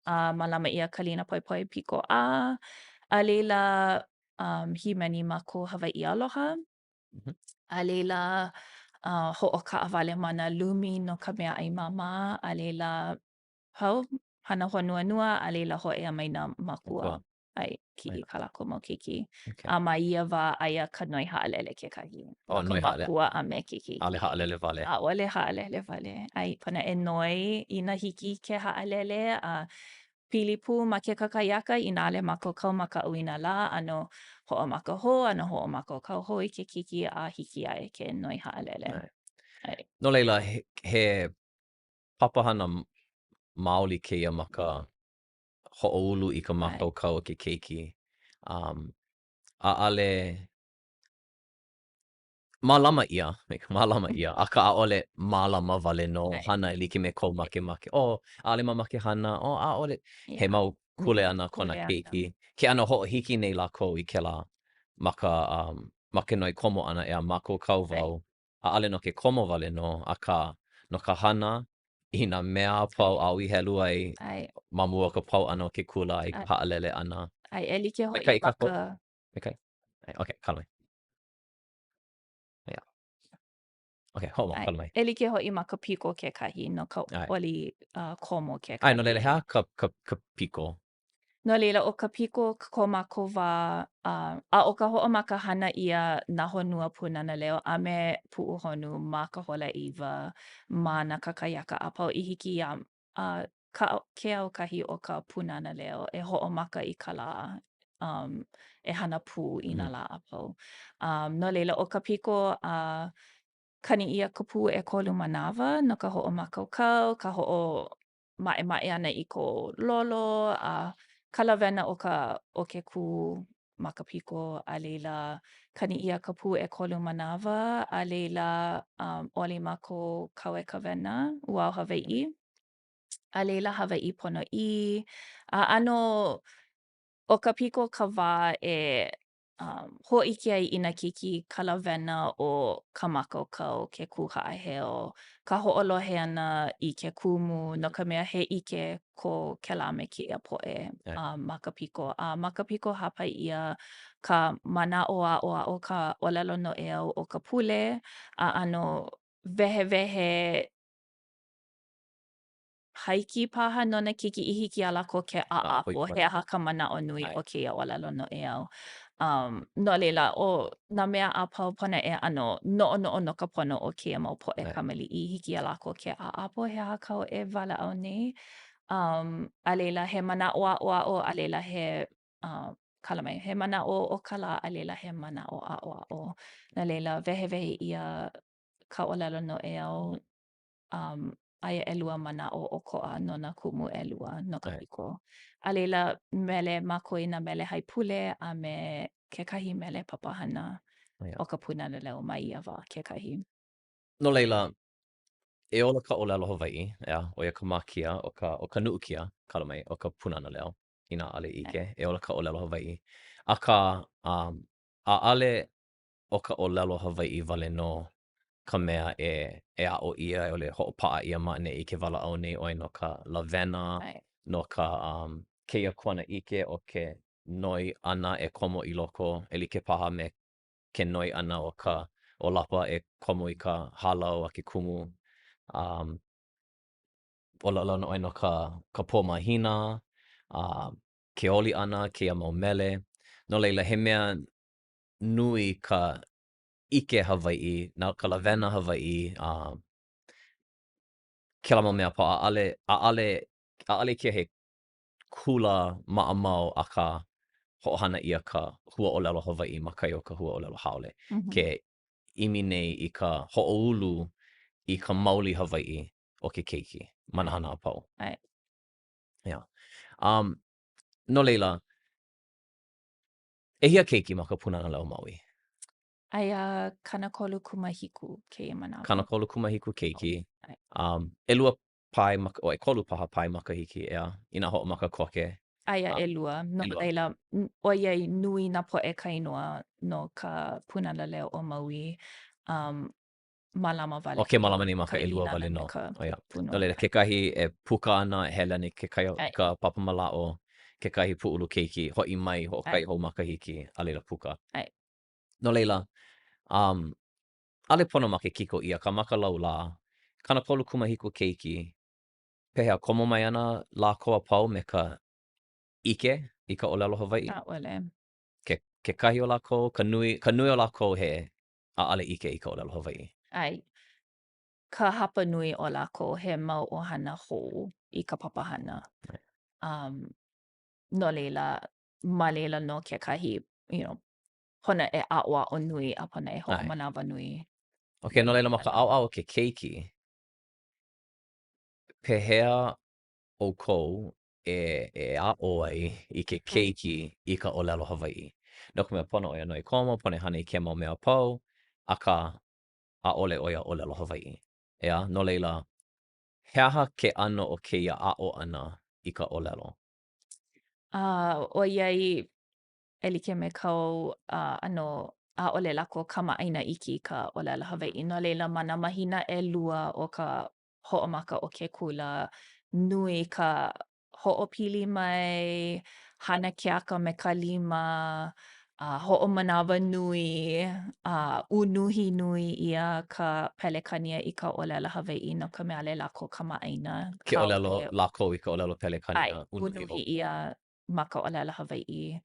a mālama ʻia ka lina poepoe piko ʻā, a laila, um, hīmeni mākou Hawaiʻi Aloha. Mm -hmm. A laila, uh, hoʻokaʻawale ma nā lumi no ka meaʻai māmā, a laila, pau, hana hōnuanua, a laila hōʻea mai nā mākua. ʻAe, kiʻi i kā lākou mau keiki. Okay. A ma ia wā, aia ka noi haʻalele kekahi. Oh, noi haʻalele. Mākua a me ke keiki. ʻAʻole haʻalele wale. ʻAʻole haʻalele wale. ʻAe, pono e noi inā hiki ke haʻalele, a Pili pū ma ke kakahiaka inā ʻaʻole mākaukau ma ka ʻauinalā, ʻano hoʻomaka hou, ʻano hoʻomākaukau hou i ke keiki a hiki aʻe ke noi haʻalele. ʻAe. No laila, he, he papahana maoli kēia ma ka hoʻoulu i ka mākaukau o ke keiki. Um, ʻaʻole Mālama ʻia, like, mālama ʻia, akā ʻaʻole mālama wale nō hana e like me kou makemake. Oh, ʻaʻole mamake hana, oh, ʻaʻole. He mau kuleana ko nā keiki. Ke ʻano hoʻohiki nei lākou i kēlā ma ka, um, ma ke noi komo ʻana ʻeā mākaukau wau. ʻAʻole no ke komo wale nō, akā, no ka hana i nā mea a pau āu i helu ai ma mua o ka pau ʻana o ke kula i ka haʻalele ʻana. ʻAe, e like hoʻi ma ka. Maikaʻi. Okay, kala mai. Yeah. Okay, hoʻomaka, kala mai. E like hoʻi ma ka piko kekahi, no ka oli uh, komo kekahi. ʻAe, no laila, he aha ka, ka, ka piko? No laila, ʻo ka piko ko mākou wā, a, a ʻo ka hoʻomaka hana ʻia nā honua Pūnana Leo a me Puʻuhonu ma ka hola ʻeiwa ma nā kakahiaka a pau i hiki iā a ka, ke aukahi o ka Pūnana Leo e hoʻomaka i ka lā um, e hana pū i nā lā a pau. Um, no laila, ʻo ka piko a kani ʻia ka pū ʻekolu manawa no ka hoʻomākaukau, ka hoʻo maʻemaʻe ʻana i kou lolo a ka lawena o ka o ke kū ma ka piko, a laila, kani ʻia ka pū ʻekolu manawa, a laila, um, oli mākou Kau e ka Wena, Uau Hawaiʻi, a laila Hawaiʻi Ponoʻī, a ʻano ʻo ka piko ka wā e um, hōʻike ai i nā keiki ka lawena o ka mākaukau, ke kū haʻaheo, ka hoʻolohe ʻana i ke kumu, no ka mea he ʻike ko kēlā me kēia poʻe um, ma ka piko. A ma ka piko hāpai ʻia ka manaʻo aʻoaʻo, ka ʻōlelo noʻeau o ka pule, a ʻano wehewehe hāiki paha no nā keiki i hiki iā lākou ke ʻaʻapo he aha ka manaʻo nui o kēia ʻōlelo noʻeau. Um, no laila, ʻo nā mea a pau pono e ʻano noʻonoʻo no ka pono o kēia mau poʻe kamaliʻi i hiki iā lākou ke ʻaʻapo he aha kāu e walaʻau nei. Um, a laila, he manaʻo aʻoaʻo, a laila he uh, kala mai, he manaʻo o ka lā, a laila he manaʻo aʻoaʻo. No laila, wehewehe ʻia ka ʻōlelo noʻeau um, aia ʻelua manaʻo ʻokoʻa no nā kumu ʻelua no ka piko. A laila, mele mākou i nā mele haipule a me kekahi mele papahana o ka Pūnana Leo ma ia wā kekahi. No laila, e ola ka ʻōlelo Hawaiʻi, ʻeā, ʻo ia ka mākia o ka, o ka nuʻukia, kala mai, o ka Pūnana Leo, inā ʻaʻole ʻike, e ola ka ʻōlelo Hawaiʻi. Akā, um, ʻaʻole ʻo ka ʻōlelo Hawaiʻi wale nō ka mea e e aʻo ʻia a i ʻole hoʻopaʻa ʻia ma ʻaneʻi ke walaʻau nei ʻoe no ka lawena, no ka um, kēia kuanaʻike o ke noi ʻana e komo i loko, e like paha me ke noi ʻana o ka ʻōlapa e komo i ka hālau a ke kumu. Um, ʻōlelo ana ʻoe no ka, ka pō mahina, uh, ke oli ʻana, kēia mau mele. No laila, he mea nui ka ʻike Hawaiʻi, na ka lawena Hawaiʻi, a kēlā mau mea a pau, ʻaʻole, ʻaʻole, ʻaʻole kēia he kula maʻamau akā hoʻohana ʻia ka huaʻōlelo Hawaiʻi ma kahi o ka huaʻōlelo haole. Mm -hmm. Ke ʻimi nei i ka hoʻoulu i ka mauli Hawaiʻi o ke keiki ma nā hana a pau. ʻAe. Yeah. Um, no laila, ʻEhia keiki ma ka Pūnana Leo Maui? Aia 37 kēia manawa. 37 keiki. Um, ʻelua pae, mak o ʻekolu paha pae makahiki, ʻeā, inā hoʻomaka koke. Aia ʻelua. No laila, ʻoiai nui nā poʻe kāinoa no ka Pūnana Leo o Maui, um, mālama wale. ʻO ke mālama nei ma ka ʻelua wale nō. ʻO ia. No laila, kekahi e puka ana, e hele ana i ke kai, ka papa mālaaʻo, kekahi pūʻulu keiki, hoʻi mai, hoʻokahi hou makahiki, a laila puka. ʻAe. No laila, um, ʻaʻole pono ma ke kiko ʻia ka ma ka laulā, 37 keiki, pehea, komo mai ana lākou a pau me ka ʻike i ka ʻōlelo Hawaiʻi? ʻAʻole. Ke, kekahi o lākou, ka nui, ka nui o lākou he ʻaʻole ʻike i ka ʻōlelo Hawaiʻi. ʻAe. Ka hapa nui o lākou he mau ʻohana hou i ka papahana. Um, no laila, ma laila nō kekahi, you know, pono e aʻoaʻo nui a pono e hoʻomanawanui. Okay, no laila ma ka ʻaoʻao o ke keiki, pehea ʻoukou e, e aʻo ai i ke keiki i ka ʻōlelo Hawaiʻi? No ka mea, pono ʻo ia noi komo, pono e hana i kēia mau mea a pau, akā, ʻaʻole ʻo ia ʻōlelo Hawaiʻi. ʻEā? No laila, he aha ke ʻano o kēia aʻo ʻana i ka ʻōlelo? A ʻoiai e like me kāu ʻano ʻaʻole lākou kamaʻāina iki i ka ʻōlelo Hawaiʻi, no laila ma nā mahina ʻelua o ka hoʻomaka o ke kula, nui ka hoʻopili mai, hana keaka me ka lima, a hoʻomanawanui, a unuhi nui ʻia ka Pelekania i ka ʻōlelo Hawaiʻi no ka mea ʻaʻole lākou kamaʻāina. Ke ʻōlelo lākou i ka ʻōlelo Pelekania, unuhi ʻia. ma ka ʻōlelo Hawaiʻi.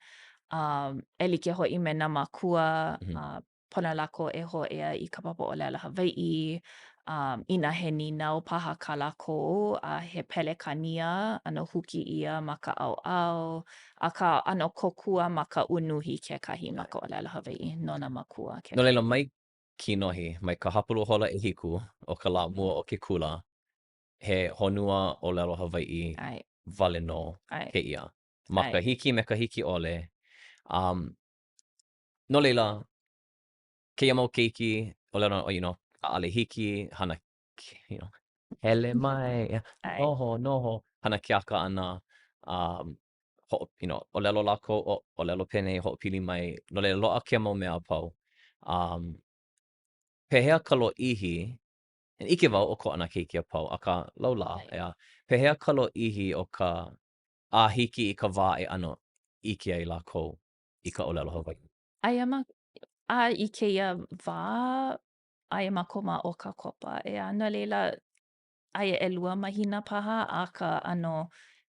Um, e like hoʻi me nā mākua, mm -hmm. uh, pono lākou e hōʻea i ka papa ʻōlelo Hawaiʻi, um, inā he nīnau paha kā lākou, a he Pelekānia, ʻano huki ʻia ma ka ʻaoʻao, akā ʻano kōkua ma ka unuhi kekahi ma ka ʻōlelo Hawaiʻi no nā mākua kekahi. No laila, mai kinohi, mai ka hapalua hola ʻehiku o ka lā mua o ke kula, he honua ʻōlelo Hawaiʻi wale nō kēia. Ma ka hiki me ka hiki ʻole. Um, no laila, kēia mau keiki, ʻōlelo, you know, ʻaʻole hiki, hana, you know, hele mai, noho, noho, hana keaka ʻana, um, hoʻo, you know, ʻōlelo lākou, ʻo, ʻōlelo penei, hoʻopili mai, no laila, loaʻa kēia mau mea a pau. Um, pehea ka lōʻihi, ʻike wau ʻokoʻa nā keiki a pau, akā, laulā, ʻeā, pehea ka lōʻihi o ka a hiki i ka wā e ʻano ʻike ai lākou i ka ʻōlelo Hawaiʻi. Aia ma, a i kēia wā, aia mākou ma ʻOkakopa, ʻeā, no laila, aia ʻelua mahina paha a ka ʻano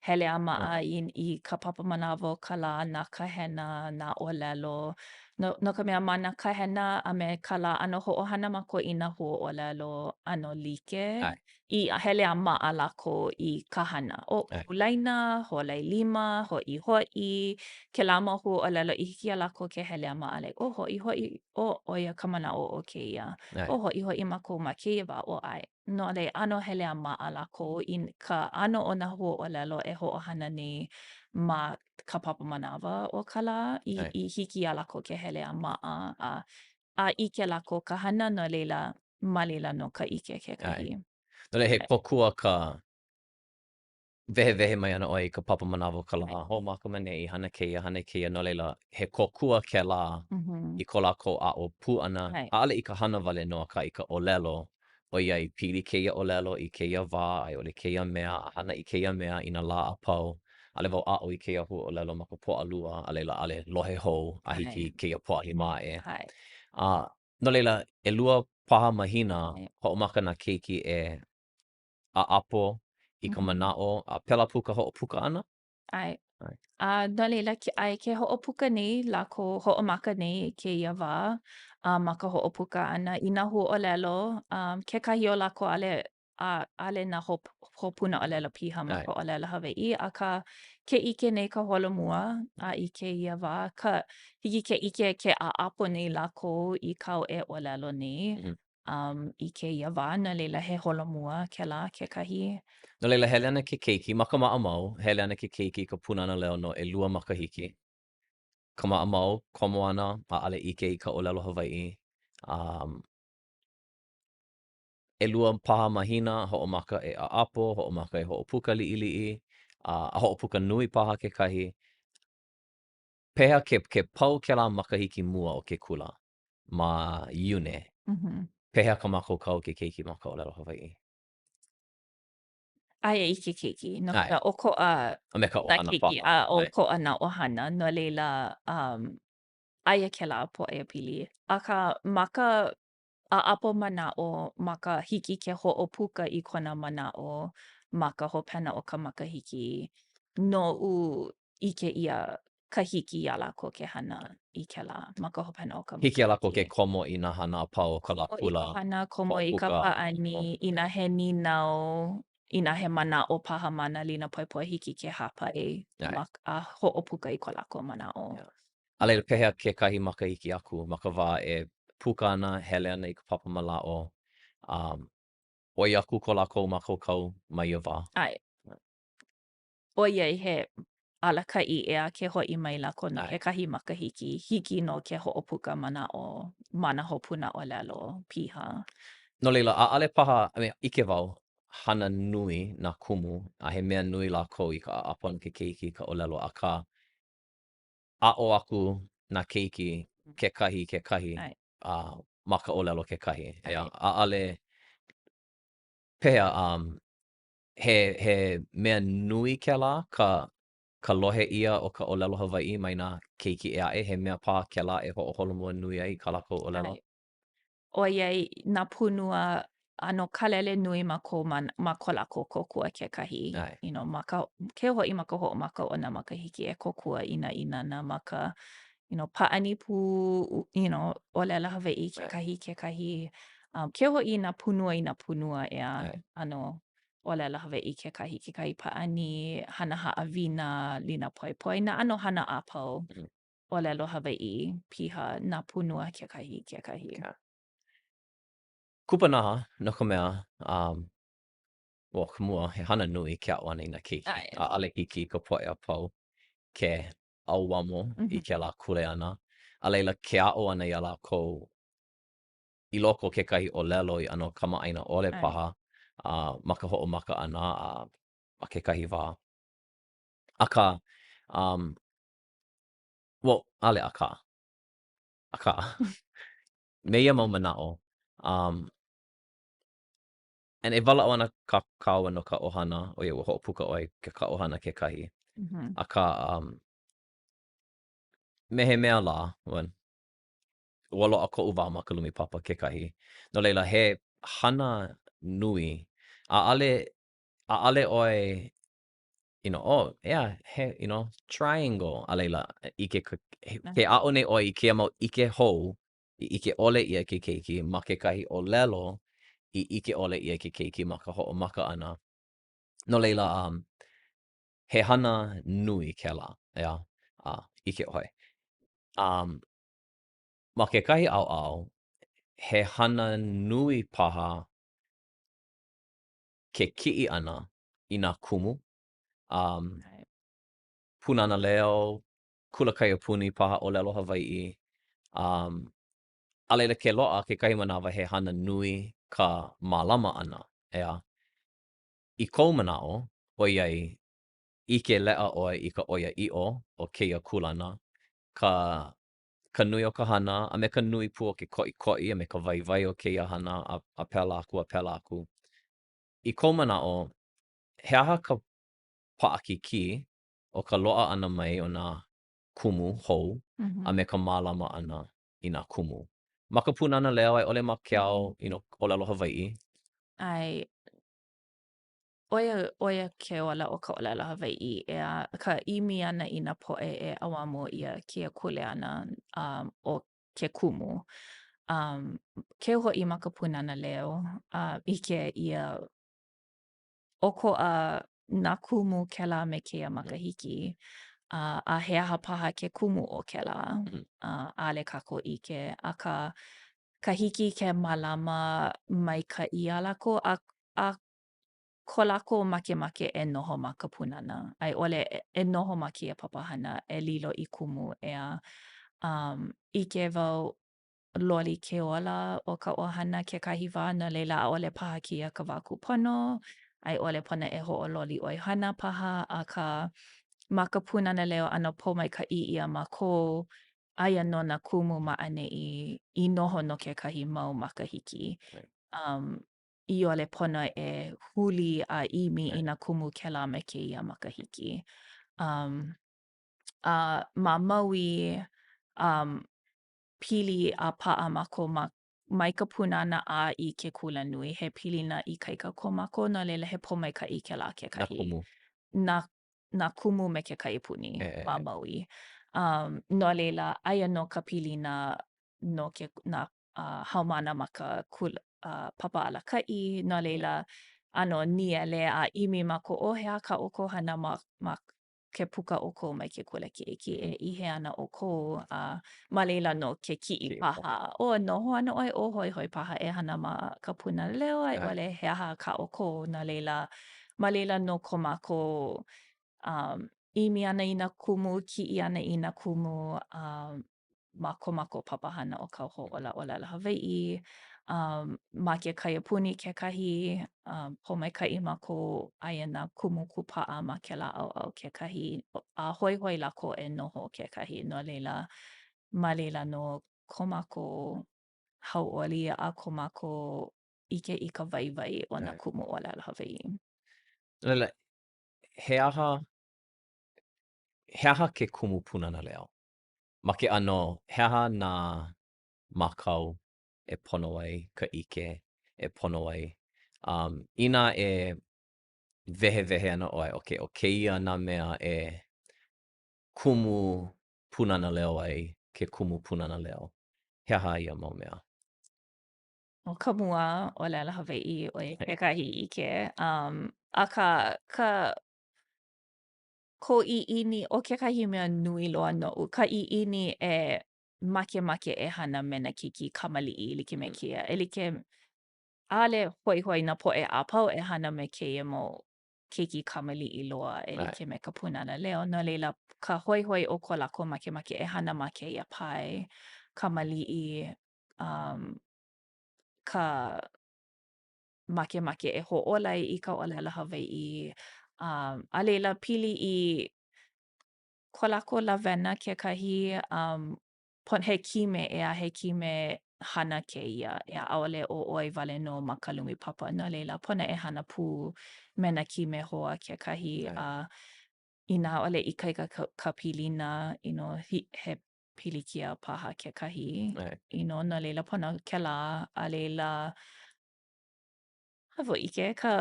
hele a maʻa i, i ka papa manawa o ka lā, nā kahena, nā ʻōlelo. No, no ka mea, ma nā kahena a me ka lā, ʻano hoʻohana mākou i nā huaʻōlelo ʻano like. ʻAe. I hele a maʻa lākou i ka hana. ʻO ʻulaina, hoʻolailima, hoʻihoʻi, kēlā mau huaʻōlelo i hiki iā lākou ke hele a maʻa like, oh, hoʻihoʻi, oh, ʻo ia ka manaʻo o kēia. Oh, hoʻihoʻi mākou ma kēia wā, oh, ʻae. No laila, ʻano hele a maʻa lākou i ka ʻano o nā huaʻōlelo e hoʻohana nei ma ka papa manawa o ka lā i, i hiki iā lākou ke hele a maʻa a, a ʻike lākou ka hana, no laila, ma laila nō ka ʻike kekahi. ʻAe. No laila, he kōkua ka wehewehe mai ʻana ʻoe i ka papa manawa o ka lā, hoʻomaka ma neʻi, hana kēia, hana kēia, no laila, he kōkua kēlā i ko lākou aʻo pū ʻana, ʻaʻole i ka hana wale nō, akā i ka ʻōlelo, ʻoiai pili kēia ʻōlelo i kēia wā, a i ʻole kēia mea, a hana i kēia mea i nā lā a pau, ʻaʻole wau aʻo i kēia huaʻōlelo ma ka Pōʻalua, a laila ʻaʻole lohe hou a hiki i kēia Pōʻalima aʻe. A No laila, ʻelua paha mahina hoʻomaka nā keiki e ʻaʻapo i ka manaʻo, a pēlā pū ka hoʻopuka ʻana? ʻAe. A no laila, ke, ʻae, ke hoʻopuka nei lākou, hoʻomaka nei i kēia wā, a ma ka hoʻopuka ʻana i nā huaʻōlelo, um, kekahi o lākou ʻaʻole a ʻaʻole nā hop, hopuna ʻōlelo piha ma ka ʻōlelo Hawaiʻi, akā, ke ʻike nei ka holomua, a i kēia wā, ka hiki ke ʻike ke ʻaʻapo nei lākou i kāu e ʻōlelo nei mm -hmm. um, i kēia wā, no laila he holomua kēlā kekahi. No laila, hele ana ke keiki, ma ka maʻamau, hele ana ke keiki i ka Pūnana Leo no ʻelua makahiki. Ka maʻamau, komo ana, ʻaʻole ʻike i ka ʻōlelo Hawaiʻi. Um, ʻelua paha mahina, hoʻomaka e ʻaʻapo, hoʻomaka e hoʻopuka liʻiliʻi, a, a hoʻopuka nui paha kekahi. Pehea ke, ke pau kēlā makahiki mua o ke kula ma Iune, mm -hmm. pehea ka mākaukau o ke keiki ma ka ʻōlelo Hawaiʻi? Aia i ke keiki, no ka ʻokoʻa a me ka ʻohana keiki, a ʻokoʻa nā ʻohana, no laila, um, aia kēlā pōʻaiapili. Akā, ma ka ʻaʻapo manaʻo ma ka hiki ke hoʻopuka i kona manaʻo ma ka hopena o ka makahiki noʻu ʻike ʻia ka hiki iā lākou ke hana i kēlā ma ka hopena o ka makahiki. Hiki iā lākou ke komo i nā hana a pau o ka lā kula. Komo i ka hana, komo i ka pāʻani, inā he nīnau, inā he manaʻo paha ma nā lina poepoe hiki ke hāpai ma, a hoʻopuka i ko lākou manaʻo. A laila, pehea kekahi makahiki aku ma ka wā e puka ana, hele ana i ka papa manaʻo, um, ʻoi aku ko lākou mākaukau ma ia wā? ʻAe. ʻOiai he alakaʻi ʻeā ke hoʻi mai lākou no kekahi makahiki, hiki nō ke hoʻopuka manaʻo ma nā hopuna ʻōlelo piha. No laila, ʻaʻole paha, I mean, ʻike wau, hana nui nā kumu, a he mea nui lākou i ka ʻaʻapo ʻana ke keiki i ka ʻōlelo, akā, aʻo aku nā keiki kekahi i kekahi a ma ka ʻōlelo kekahi. ʻEā, ʻaʻole, pehea, um, he, he mea nui kēlā ka, ka lohe ʻia o ka ʻōlelo Hawaiʻi mai nā keiki ʻē aʻe, he mea paha kēlā e hoʻoholomua nui ai i kā lākou ʻōlelo? ʻOiai nā pūnua. ʻano kālele nui mākou ma ma ko lākou kōkua kekahi. ʻAe. You know, ma ka, keu hoʻi ma ka hoʻomaka o nā makahiki e kōkua i nā ʻīnana ma ka, you know, pāʻani pū, you know, ʻōlelo Hawaiʻi kekahi kekahi. Um, keu hoʻi i nā pūnua i nā pūnua, ʻeā, ʻano ʻōlelo Hawaiʻi kekahi kekahi pāʻani, hana haʻawina, lina poepoe, nā ʻano hana a pau. ʻōlelo Hawaiʻi piha nā pūnua kekahi kekahi. Okay. Kupanaha, no ka mea, um, well, ka mua, he hana nui ke aʻo ʻana i nā keiki. ʻAe. ʻAʻole hiki i ka poʻe a pau ke ʻauamo mm -hmm. i kēlā kuleana. A laila, ke aʻo ʻana iā lākou i loko o kekahi ʻōlelo i ʻano kamaʻāina ʻole paha uh, ma ka hoʻomaka ʻana a ma kekahi wā. Akā, um, well, ʻaʻole akā. Akā, me ia mau manaʻo, um, and e walaʻau ana kā kāua no ka ʻohana, ʻoiai ua hoʻopuka ʻoe i ka ʻohana kekahi. Mm -hmm. Akā, um, me he mea lā, well, ua loaʻa koʻu wā ma ka lumi papa kekahi. No laila, he hana nui. ʻAʻole, ʻaʻole ʻoe you know, oh, yeah, he, you know, triangle. A laila, ʻike, ke aʻo nei ʻoe i kēia mau ʻike hou i ʻike ʻole ʻia ke keiki ma kekahi ʻōlelo i ʻike ʻole ʻia ke keiki ma ka hoʻomaka ʻana. No laila, um, he hana nui kēlā, ʻeā, a ʻike ʻoe. Um, ma kekahi ʻaoʻao, he hana nui paha ke kiʻi ʻana i nā kumu, um, Pūnana Leo, Kula Kaiapuni paha ʻōlelo Hawaiʻi, um, a laila ke loaʻa kekahi manawa he hana nui ka mālama ʻana, ʻeā. I kou manaʻo, ʻoiai ʻike leʻa ʻoe i ka ʻoiaʻiʻo o kēia kūlana, ka ka nui o ka hana a me ka nui pū o ke koʻikoʻi a me ka waiwai o kēia hana a, a pēlā aku a pēlā aku. I kou manaʻo, he aha ka paʻakikī o ka loaʻa ʻana mai o nā kumu hou a me ka mālama ʻana i nā kumu? Ma ka Pūnana Leo a i ʻole ma ke ao you know, ʻōlelo Hawaiʻi? ʻAe. ʻO ia, ʻo ia ke ola o ka ʻōlelo Hawaiʻi, ʻeā, ka ʻimi ʻana i nā poʻe e ʻauamo ʻia kēia kuleana um, o ke kumu. Um, keu hoʻi ma ka Pūnana Leo, uh, ʻike ʻia ʻokoʻa nā kumu kēlā me kēia makahiki, uh, a he aha paha ke kumu o kēlā, uh, ʻaʻole kākou ʻike, akā ka hiki ke mālama maikaʻi iā lākou a, a ko lākou makemake e noho ma ka pūnana, a i ʻole e noho ma kēia papahana e lilo i kumu, ʻeā. Um, ʻike wau loli ke ola o ka ʻohana kekahi wā, no laila ʻaʻole paha kēia ka wā kūpono, a i ʻole pono e hoʻololi ʻoihana paha, akā ma ka Pūnana Leo ʻano pōmaikaʻi ʻia mākou, aia nō nā kumu ma ʻaneʻi i noho no kekahi mau makahiki. Um, i ʻole pono e huli a ʻimi i nā kumu kēlā me kēia makahiki. Um, a ma Maui, um, pili a paʻa mākou ma, mai ka pūnana a i ke kulanui, he pilina ikaika ko mākou, no laila he pōmaikaʻi kēlā kekahi. Nā kumu. Nā, nā kumu me ke kaiapuni ma Maui. Um, no laila, aia nō ka pilina no ke, nā uh, haumāna ma ka kula, uh, papa alakaʻi, no laila, ʻano nīele a ʻimi mākou, oh, he aha kā ʻoukou hana ma, ma ke puka ʻoukou mai ke kula kiʻekiʻe, i hea ana ʻoukou, a ma laila nō ke kiʻi paha, oh, noho ana ʻoe, oh, hoihoi paha e hana ma ka Pūnana Leo, a i ʻole he aha kā ʻoukou, no laila, ma laila nō ko mākou um, ʻimi ʻana i nā kumu, kiʻi ʻana i nā kumu, um, ma ko mākou papahana ʻo Ka Hoʻōla ʻŌlelo Hawaiʻi, um, ma ke kaiapuni kekahi, um, pōmaikaʻi mākou aia nā kumu kūpaʻa ma kēlā ʻaoʻao kekahi, a hoihoi lākou e noho kekahi, no laila, ma laila nō ko mākou hauʻoli a ko mākou ʻike i ka waiwai o nā kumu ʻōlelo Hawaiʻi. No laila, he aha, he aha ke kumu Pūnana Leo? Ma ke ʻano, he aha nā mākau e pono ai ka ʻike? e pono ai. Um, inā e wehewehe ana ʻoe, okay, ʻo kēia nā mea e kumu Pūnana Leo ai ke kumu Pūnana Leo. He aha ia mau mea? ʻO ka mua, ʻōlelo Hawaiʻi, ʻo ia kekahi ʻike. Um, akā, ka ko ʻiʻini, ʻo kekahi mea nui loa noʻu, ka ʻiʻini e makemake e hana me nā keiki kamaliʻi e like me kēia. E like, ʻaʻole hoihoi nā poʻe a pau e hana me kēia mau keiki kamaliʻi loa e like me ka Pūnana Leo. No laila, ka hoihoi o ko lākou makemake e hana ma kēia pae kamaliʻi, um, ka makemake e hōʻola i ka ʻōlelo Hawaiʻi, um, a laila pili i ko lākou lawena kekahi, um, pon he kime ʻeā, he kime hana kēia, ʻeā, ʻaʻole ʻo ʻoe wale nō ma ka lumi papa, no laila, pono e hana pū me nā kime hoa kekahi, a inā ʻaʻole ikaika ka, ka pilina, you know, he, he pilikia paha kekahi, you know, no laila pono kēlā, a laila, hōʻike ka,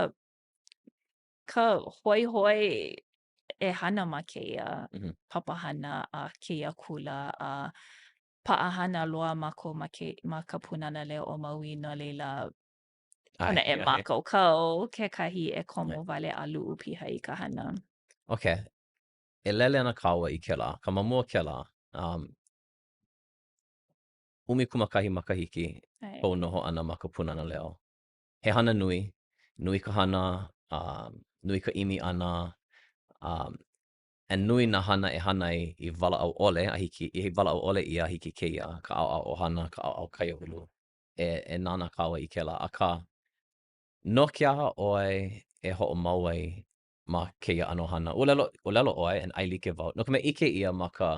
ka hoihoi e hana ma kēia mm -hmm. papahana a kēia kula a paʻahana loa mākou ma, ke, ma ka Pūnana Leo o Maui, no laila, pono e mākaukau kekahi e komo wale a luʻu piha i ka hana. Ok. E lele ana kāua i kēlā, ka ma mua kēlā, um, 11 makahiki kou noho ʻana ma ka Pūnana Leo. He hana nui, nui ka hana, um, nui ka ʻimi ʻana, um, and nui nā hana e hana ai i walaʻau ʻole a hiki, i walaʻau ʻole ʻia a hiki kēia, ka ʻaoʻao ʻohana, ka ʻaoʻao kaiāulu, e, e nānā kāua i kēlā. Akā, no ke aha ʻoe e hoʻomau ai ma kēia ʻano hana? ʻŌlelo, ʻōlelo ʻoe, and ʻaelike wau, no ka mea, ʻike ʻia ma ka,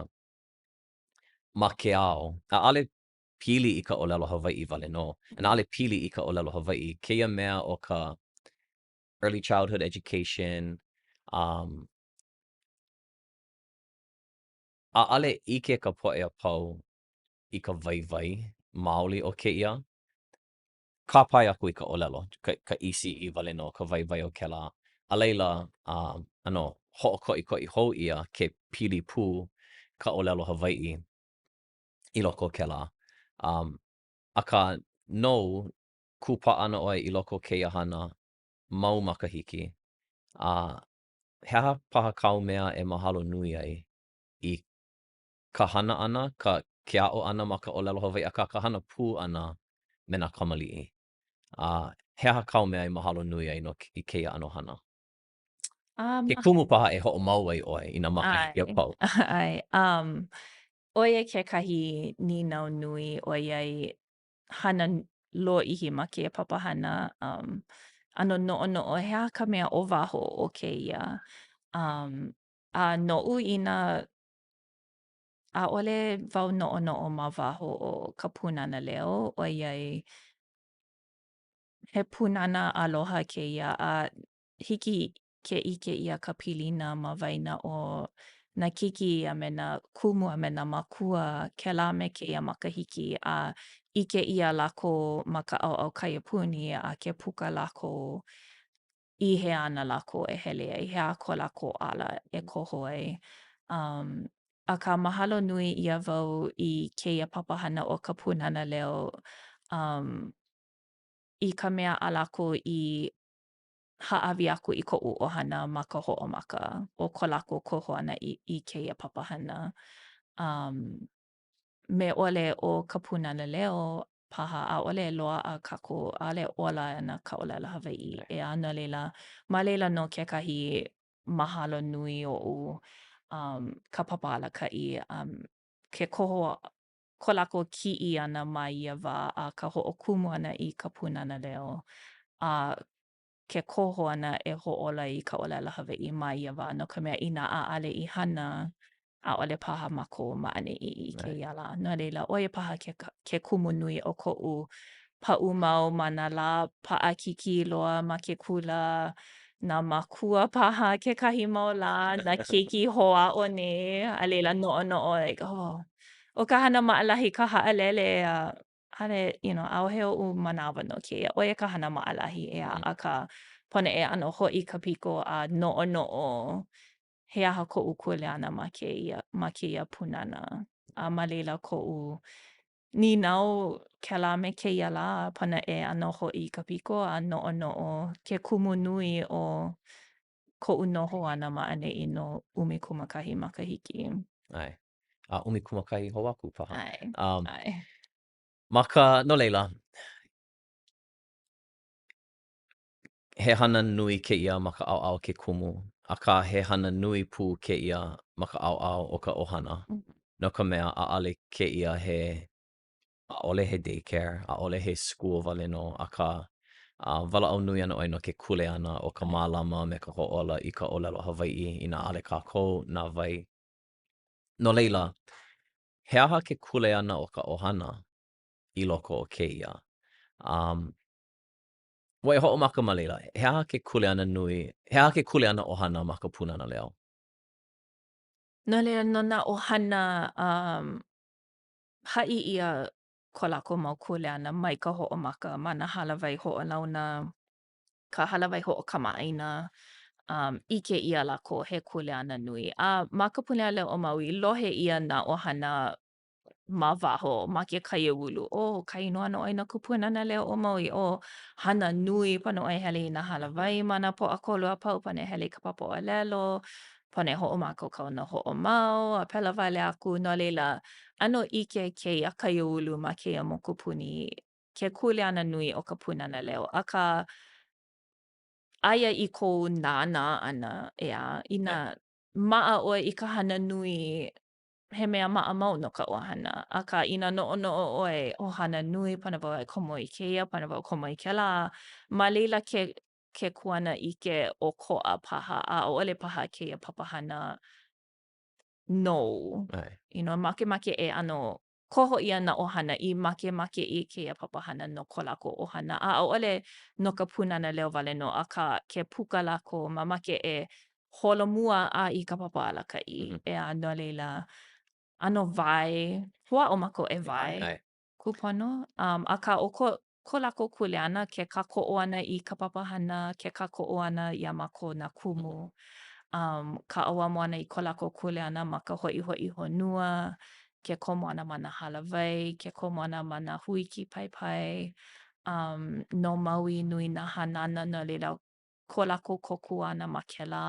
ma ke ao, ʻaʻole pili i ka ʻōlelo Hawaiʻi wale nō, and ʻaʻole pili i ka ʻōlelo Hawaiʻi, kēia mea o ka early childhood education, um, ʻaʻole ʻike ka poʻe a pau i ka waiwai maoli o kēia. Kāpae aku i ka ʻōlelo, ka, ka ECE wale nō, ka waiwai o kēlā. A laila, um, ʻano hoʻokoʻikoʻi hou ʻia ke pili pū ka ʻōlelo Hawaiʻi i loko o kēlā. Um, akā, nou, kūpaʻa ana ʻoe i loko o kēia hana mau makahiki, a he aha paha kāu mea e mahalo nui ai i ka hana ʻana, ka ke aʻo ʻana ma ka ʻōlelo Hawaiʻi, akā ka hana pū ʻana me nā kamaliʻi? A he aha kāu mea i mahalo nui ai no i kēia ʻano hana? Um, Ke kumu paha e hoʻomau ai ʻoe i nā makahiki a pau. ʻAe, um, ʻo ia kekahi nīnau nui ʻoiai hana lōʻihi ma kēia papahana, um, ʻano noʻonoʻo he aha ka mea o waho o kēia. Um, a noʻu inā ʻaʻole wau noʻonoʻo ma waho o ka Pūnana Leo, ʻoiai he pūnana aloha kēia a hiki ke ʻike ʻia ka pilina ma waena o nā keiki a me nā kumu a me nā mākua kēlā me kēia makahiki a ʻike ʻia lākou ma ka ʻaoʻao kaiapuni a ke puka lākou i hea ana lākou e hele ai, he aha ko lākou ala e koho ai. Um, akā mahalo nui ʻia wau i kēia papahana ʻo ka Pūnana Leo um, i ka mea a lākou i hāʻawi aku i koʻu ʻohana ma ka hoʻomaka o ko lākou koho ʻana i, i kēia papahana. Um, me ʻole o ka Pūnana Leo paha, ʻaʻole loaʻa kākou, ʻaʻole ola ana ka ʻōlelo Hawaiʻi. ʻEā, no laila, ma laila nō kekahi mahalo nui oʻu, um, ka papa alakaʻi, um, ke koho, ko lākou kiʻi ʻana ma ia wā a ka hoʻokumu ʻana i ka Pūnana Leo, a ke koho ʻana e hōʻola i ka ʻōlelo Hawaiʻi ma ia wā, no ka mea, inā ʻaʻole i hana, ʻaʻole paha mākou ma ʻaneʻi i kēia lā. No laila, ʻo ia paha ke, ke kumu nui o koʻu paʻu mau ma nā lā paʻakikī loa ma ke kula, nā mākua paha kekahi mau lā, nā keiki hoʻāʻo nei, a laila noʻonoʻo like, oh, ʻo ka hana maʻalahi ka haʻalele a. ʻaʻole, you know, ʻaʻohe oʻu manawa no kēia. ʻO ia ka hana maʻalahi, ʻeā, akā, pono e ʻano hoʻi ka piko a noʻonoʻo he aha koʻu kuleana ma kēia, ma kēia pūnana. A ma laila koʻu nīnau kēlā me kēia lā, pono e ʻano hoʻi ka piko a noʻonoʻo ke kumu nui o koʻu noho ʻana ma ʻaneʻi no 11 makahiki. ʻAe. A 11 hou aku paha. ʻAe. Um, ʻAe. Ma ka, no laila, he hana nui kēia ma ka ʻaoʻao ke kumu, akā he hana nui pū kēia ma ka ʻaoʻao o ka ʻohana, no ka mea, ʻaʻole kēia he, ʻaʻole he daycare, ʻaʻole he school wale nō, akā, a walaʻau nui ana ʻoe no ke kuleana o ka mālama me ka hoʻōla i ka ʻōlelo Hawaiʻi inā ʻaʻole kākou, na wai. No laila, he aha ke kuleana o ka ʻohana i loko o kēia? Um, Ua e hoʻomaka ma laila, he aha ke kuleana nui, he aha ke kuleana ʻohana ma ka Pūnana Leo? No laila, no nā ʻohana, um, haʻi ʻia ko lākou mau kuleana mai ka hoʻomaka ma nā hālāwai hoʻolauna, ka hālāwai hoʻokamaʻāina, um, ʻike ʻia lākou he kuleana nui. A ma ka Pūnana Leo o Maui, lohe ʻia nā ʻohana ma waho, ma ke kaiāulu, ʻO, kainoa nō ʻoe no ka Pūnana Leo o Maui, ʻO, hana nui, pono ʻoe e hele i nā hālāwai ma nā Pōʻakolu a pau, pono e hele i ka papa ʻōlelo, pono e hoʻomākaukau no hoʻomau, a pēlā wale aku. No laila, ʻano ʻike kēia kaiāulu ma kēia mokupuni ke kuleana nui o ka Pūnana Leo. Akā, aia i kou nānā ʻana, ʻeā, inā maʻa ʻoe i ka hana nui, he mea maʻamau no ka ʻohana. Akā, inā noʻonoʻo ʻoe, ʻo hana nui, pono wau e komo i kēia, pono wau e komo i kēlā, ma laila ke, ke kuanaʻike ʻokoʻa paha, a ʻaʻole paha kēia papahana nou. ʻAe. You know, makemake e ʻano koho ʻia nā ʻohana i makemake i kēia papahana no ko lākou ʻohana, a ʻaʻole no ka Pūnana Leo wale nō, akā, ke puka lākou, mamake e holomua a i ka papa alakaʻi, mm -hmm. ʻeā, no laila, ʻano wae, hoʻāʻo mākou e wae, ʻAe. kūpono, um, akā ʻo ko, ko lākou kuleana ke kākoʻo ʻana i ka papahana, ke kākoʻo ʻana iā mākou nā kumu, um, ka ʻauamo ʻana i ko lākou kuleana ma ka hoʻihoʻi honua, ke komo ʻana ma nā hālāwai, ke komo ʻana ma nā hui kīpaepae, um, no Maui nui nā hanana, no laila, ko lākou kōkua ʻana ma kēlā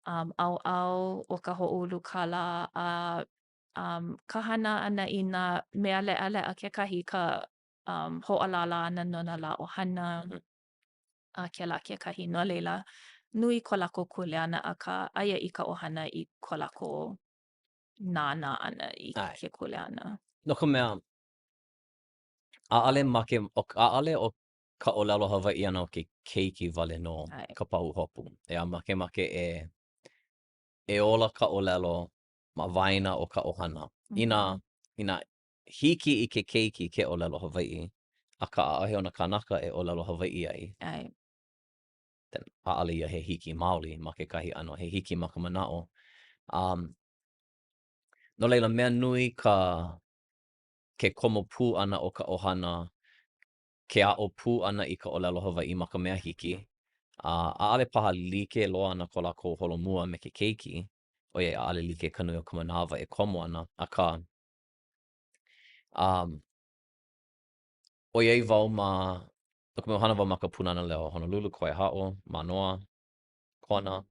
um, ʻaoʻao o ka hoʻoulu kālā a um, ka hana ʻana i nā mea leʻaleʻa kekahi, ka um, hoʻolālā ʻana no nā lā ʻohana a kēlā kekahi. No laila, nui ko lākou kuleana, akā aia i ka ʻohana i ko lākou nānā ʻana i ke kuleana. No ka mea, ʻaʻole make, ʻaʻole ʻo ka ʻōlelo Hawaiʻi ʻana o ke keiki wale nō ka pahuhopu. ʻEā, makemake e e ola ka ʻōlelo ma waena o ka ʻohana. Inā, inā hiki i ke keiki ke ʻōlelo Hawaiʻi, akā ʻaʻohe ona kānaka e ʻōlelo Hawaiʻi ai, ʻAe. then ʻaʻole ia he hiki maoli ma kekahi ʻano, he hiki ma ka manaʻo. Um, no laila, mea nui ka ke komo pū ʻana o ka ʻohana ke aʻo pū ʻana i ka ʻōlelo Hawaiʻi ma ka mea hiki, a ʻaʻole paha like loa ana ko lākou holomua me ke keiki, ʻoiai ʻaʻole like ka nui o ka manawa e komo ana, akā, um, ʻoiai wau ma, no ka mea, ua hana wau ma ka Pūnana Leo Honolulu, Kawaiahaʻo, Mānoa, Kona,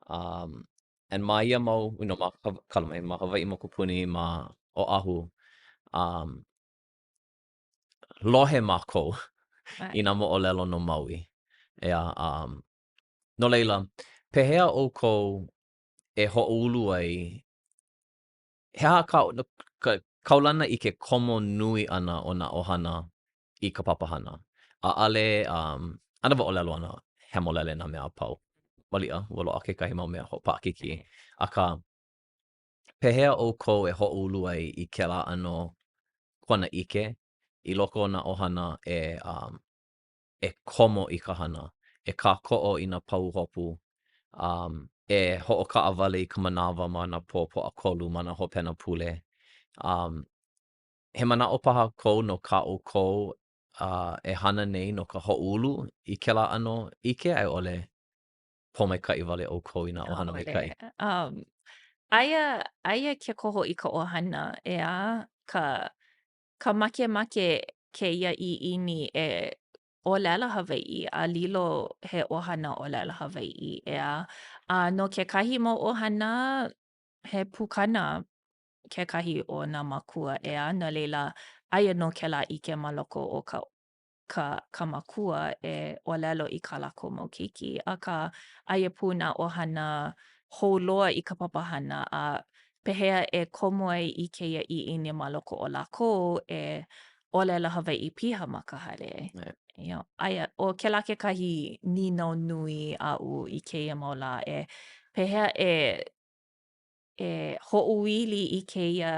um, and ma ia mau, you know, ma, kala mai, ma Hawaiʻi mokupuni, ma Oʻahu, um, lohe mākou i nā moʻolelo no Maui. ʻEā, um, no laila, pehea ʻoukou e hoʻoulu ai, he aha ka, ka kaulana i ke komo nui ʻana o nā ʻohana i ka papahana? ʻAʻole, um, ʻana wau ʻōlelo ana, hemolele nā mea a pau. Maliʻa, ua loaʻa kekahi mau mea hoʻopaʻakikī. Akā, pehea ʻoukou e hoʻoulu ai i kēlā ʻano kuanaʻike i loko o nā ʻohana e, um, e komo i ka hana, e kākoʻo i nā pahuhopu, um, e hoʻokaʻawale i ka manawa ma nā pō Pōʻakolu, ma nā hopena pule. Um. He manaʻo paha kou no kā ʻoukou uh, e hana nei no ka hoʻoulu i kēlā ʻano ʻike a i ʻole pōmaikaʻi wale ʻoukou i nā ʻohana maikaʻi? Um, aia, aia ke koho i ka ʻohana, ʻeā, ka, ka makemake kēia ʻiʻini e ʻōlelo Hawaiʻi a lilo he ʻohana ʻōlelo Hawaiʻi, ʻeā. A no kekahi mau ʻohana, he pukana kekahi o nā mākua, ʻeā, no laila, aia nō kēlā ʻike ma loko o ka ka ka makua e ʻōlelo i kā lākou mau keiki, akā, aia pū nā ʻohana hou loa i ka papahana, a pehea e komo ai i kēia ʻiʻini ma loko o lākou e ʻōlelo Hawaiʻi piha ma ka hale. Yeah. Aia, ʻo kēlā kekahi nīnau nui aʻu i kēia mau lā, e pehea e e hoʻoili i kēia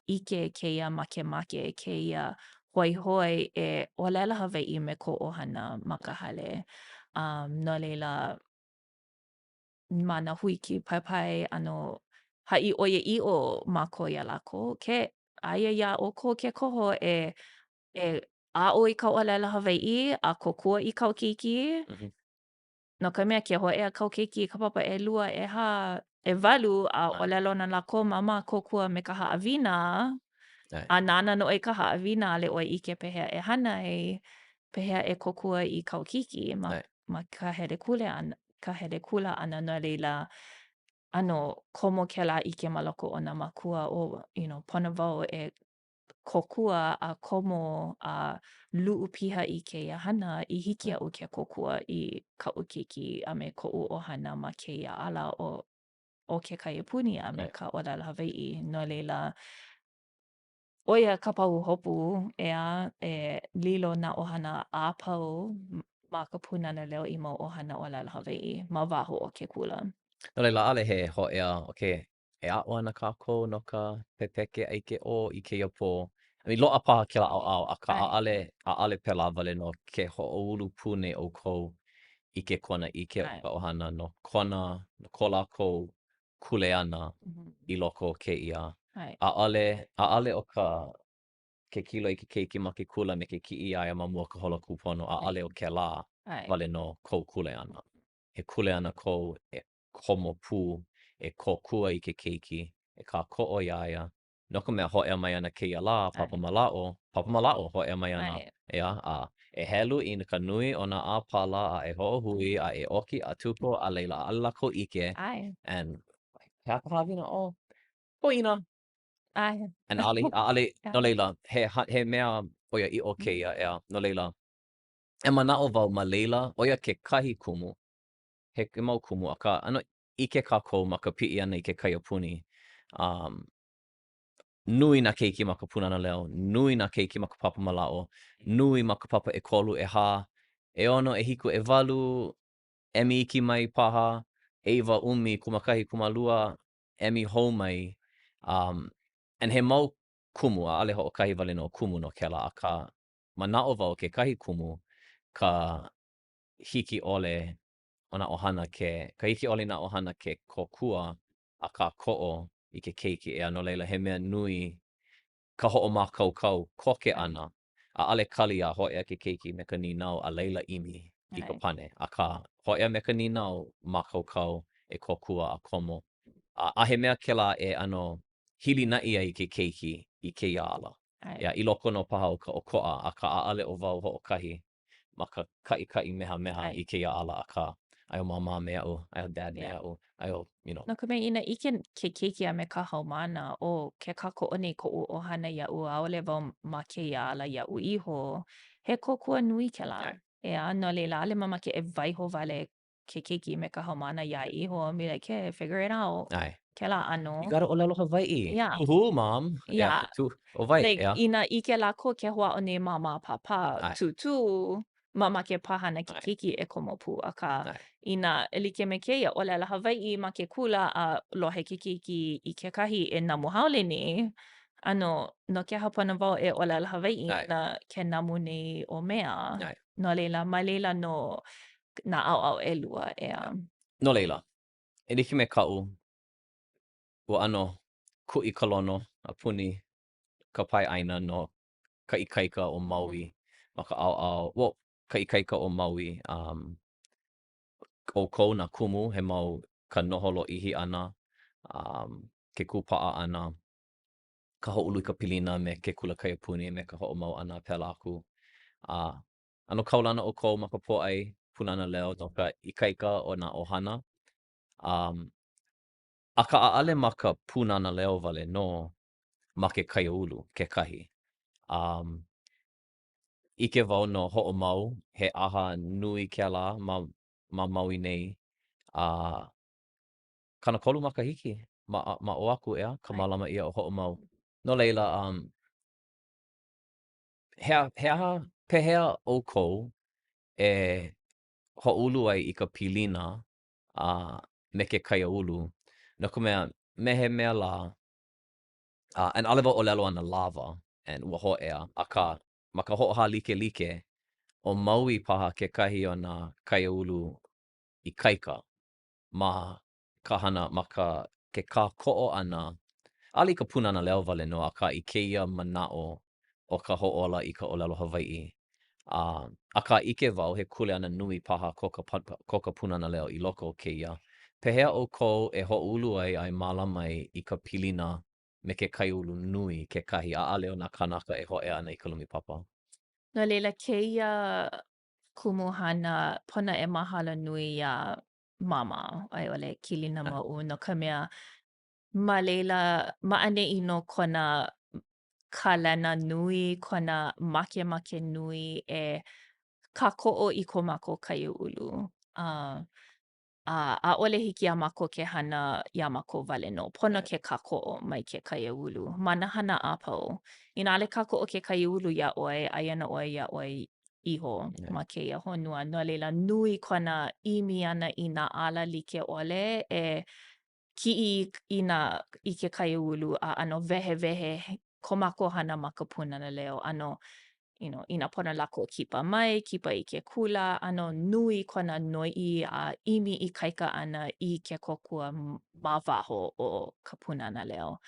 ʻike, kēia makemake, kēia hoihoi e ʻōlelo Hawaiʻi me kou ʻohana ma ka hale. Um, no laila, ma nā hui kīpaepae ʻano haʻi ʻoiaʻiʻo mākou iā lākou, ke aia iā ʻoukou ke koho e e aʻo i ka ʻōlelo Hawaiʻi a kōkua i kāu keiki, mm -hmm. No ka mea, ke hōʻea kāu keiki i ka papa ʻelua, ʻehā, ʻewalu, a ʻōlelo ana lākou, Māmā, kōkua me ka haʻawina, a nānā nō ʻoe i ka haʻawina, ʻaʻole ʻoe ʻike pehea e hana ai, pehea e kōkua i kāu keiki ma, ma ka hele kule ʻana, ka hele kula ʻana. No laila, ʻano komo kēlā ʻike ma loko o nā mākua, oh, you know, pono wau e kōkua a komo a luʻu piha i kēia hana i hiki iaʻu ke kōkua i kaʻu keiki a me koʻu ʻohana ma kēia ala o o ke kaiapuni a me ka ʻōlelo Hawaiʻi. No laila, ʻo ia ka pahuhopu, ʻeā, e lilo nā ʻohana a pau ma ka Pūnana Leo i mau ʻohana ʻōlelo Hawaiʻi ma waho o ke kula. No laila, ʻaʻole he hōʻea, okay, e aʻo ana kākou no ka pepeke ʻaike ʻō i kēia pō. I mean, loaʻa paha kēlā ʻaoʻao, akā ʻaʻole, ʻaʻole pēlā wale nō ke hoʻoulu pū nei ʻoukou i ke kuanaʻike o ka ʻohana no kona, no ko lākou kuleana i loko o kēia. ʻAʻole, ʻaʻole ʻo ka, ke kīloi i ke keiki ma ke kula me ke kiʻi iā ia ma mua o ka holo kūpono, ʻaʻole ʻo kēlā wale nō kou kuleana. He kuleana kou e komo pū e kōkua i ke keiki, e kākoʻo iā ia, no ka mea, hōʻea mai ana kēia lā, papa malaʻo, papa malaʻo, hōʻea mai ana, ʻeā, a e helu i ka nui o nā ʻāpala, a e hoʻohui, a e ʻoki a tupo, a laila, ʻaʻole lākou ʻike, and he aha ka haʻawina? Oh, poina! ʻAe. And ʻaʻole, ʻaʻole, no laila, he, he mea ʻoiaʻiʻo kēia, ʻeā, no laila, e manaʻo wau ma laila, ʻo ia kekahi kumu, he mau kumu, akā, ʻano ʻike kākou ma ka piʻi ʻana i ke kaiapuni, um, nui nā keiki ma ka Pūnana Leo, nui nā keiki ma ka papa malaʻo, nui ma ka papa ʻekolu, ʻehā, ʻeono, ʻehiku, ʻewalu, emi iki mai paha, ʻeiwa, ʻumi, kūmākahi, kūmālua, emi hou mai, um, and he mau kumu, ʻaʻole hoʻokahi wale nō kumu no kēlā, akā, manaʻo wau kekahi kumu ka hiki ʻole o nā ʻohana ke, ka hiki ʻole i nā ʻohana ke kōkua a kākoʻo i ke keiki, ʻeā, no laila, he mea nui ka hoʻomākaukau koke ʻana. ʻAʻole kali a hōʻea ke keiki me ka nīnau a laila ʻimi i ka pane, akā, hōʻea me ka nīnau, mākaukau e kōkua a komo. A, a he mea kēlā e ʻano hilinaʻi ai ke keiki i kēia ala. ʻEā, i loko nō paha o ka ʻokoʻa, akā ʻaʻole ʻo wau hoʻokahi ma ka kaʻikaʻi mehameha i kēia ala, akā, aia ʻo Māmā me aʻu, aia ʻo Dad me aʻu, aia ʻo, you know. No ka mea, inā ʻike ke keiki a me ka haumāna, oh, ke kākoʻo nei koʻu ʻohana iaʻu, ʻaʻole wau ma kēia ala iaʻu iho, he kōkua nui kēlā. ʻEā, no laila, ʻaʻole mamake e waiho wale ke keiki me ka haumāna iā iho and be like, hey, figure it out. ʻAe. Kēlā ʻano. You gotta ʻōlelo Hawaiʻi. Yeah. To who, Mom? Yeah. To, ʻo wai, Like, ʻeā. inā ʻike lākou ke hoʻāʻo nei māmā, pāpā, ʻAe. tūtū, mamake paha na ke ʻAe. keiki e komo pū. Akā, ʻAe. inā e like me kēia ʻōlelo Hawaiʻi ma ke kula a lohe ke keiki i kekahi e namu haole nei, ʻano, no ke aha pono wau e ʻōlelo Hawaiʻi ʻAe. inā ke namu nei ʻo Mea? ʻAe. No laila, ma laila nō nā ʻaoʻao ʻelua, ʻeā. No laila, e like me kaʻu, ua ʻano kuʻi ka lono a puni. ka pae ʻāina no ka ikaika o Maui ma ka ʻaoʻao, well, ka ikaika o Maui, um, ʻoukou nā kumu, he mau ka noho lōʻihi ʻana, um, ke kūpaʻa ʻana, ka hoʻoulu i ka pilina me ke kula kaiapuni, me ka hoʻomau ʻana pēlā aku. A ʻano kaulana ʻoukou ma ka pōʻai Pūnana Leo no ka ikaika o nā ʻohana. Um, akā ʻaʻale ma ka Pūnana Leo wale nō, ma ke kaiāulu kekahi. Um, ʻike wau no Hoʻomau, he ʻaha nui kēlā ma, ma Maui nei, a 30 makahiki ma, ma ʻō aku, ʻeā, ka mālama ʻia o Hoʻomau. No laila, um, he, he aha, pehea ʻoukou e hoʻoulu ai i ka pilina a me ke kaiāulu, no ka mea, me he mea lā, Uh, and ʻaʻole wau ʻōlelo ana lawa, and ua hōʻea, akā, ma ka hoʻohālikelike, ʻo Maui paha kekahi o nā kaiāulu ikaika ma ka hana, ma ka, ke kākoʻo ʻana, ʻaʻole i ka Pūnana Leo wale nō, akā i kēia manaʻo o ka hoʻōla i ka ʻōlelo Hawaiʻi. A, akā ʻike wau he kuleana nui paha ko ka, ko ka Pūnana Leo i loko o kēia. Pehea ʻoukou e hoʻoulu ai a e mālama ai i ka pilina me ke kaiāulu nui kekahi, a ʻaʻole ʻo nā kānaka e hōʻea ana i ka lumi papa? No laila kēia kumuhana pono e mahalo nui iā Māmā, a i ʻole Kilina Mauʻu, no ka mea, Ma laila, ma ʻaneʻi nō kona kālena nui, kona makemake nui e kākoʻo i ko mākou kaiāulu. A, a ʻaʻole hiki iā mākou ke hana iā mākou wale nō. Pono ke kākoʻo mai ke kaiāulu ma nā hana a pau. Inā ʻaʻole kākoʻo ke kaiāulu iā ʻoe, aia nō ʻoe iā ʻoe iho ma kēia honua. No laila, nui kona ʻimi ʻana i nā ala like ʻole e kiʻi i nā i ke kaiāulu a ʻano wehewehe ko mākou hana ma ka Pūnana Leo ʻano you know, inā pono lākou kipa mai, kipa i ke kula, ʻano nui kona noiʻi a ʻimi ikaika ʻana i ke kōkua ma waho o ka Pūnana Leo.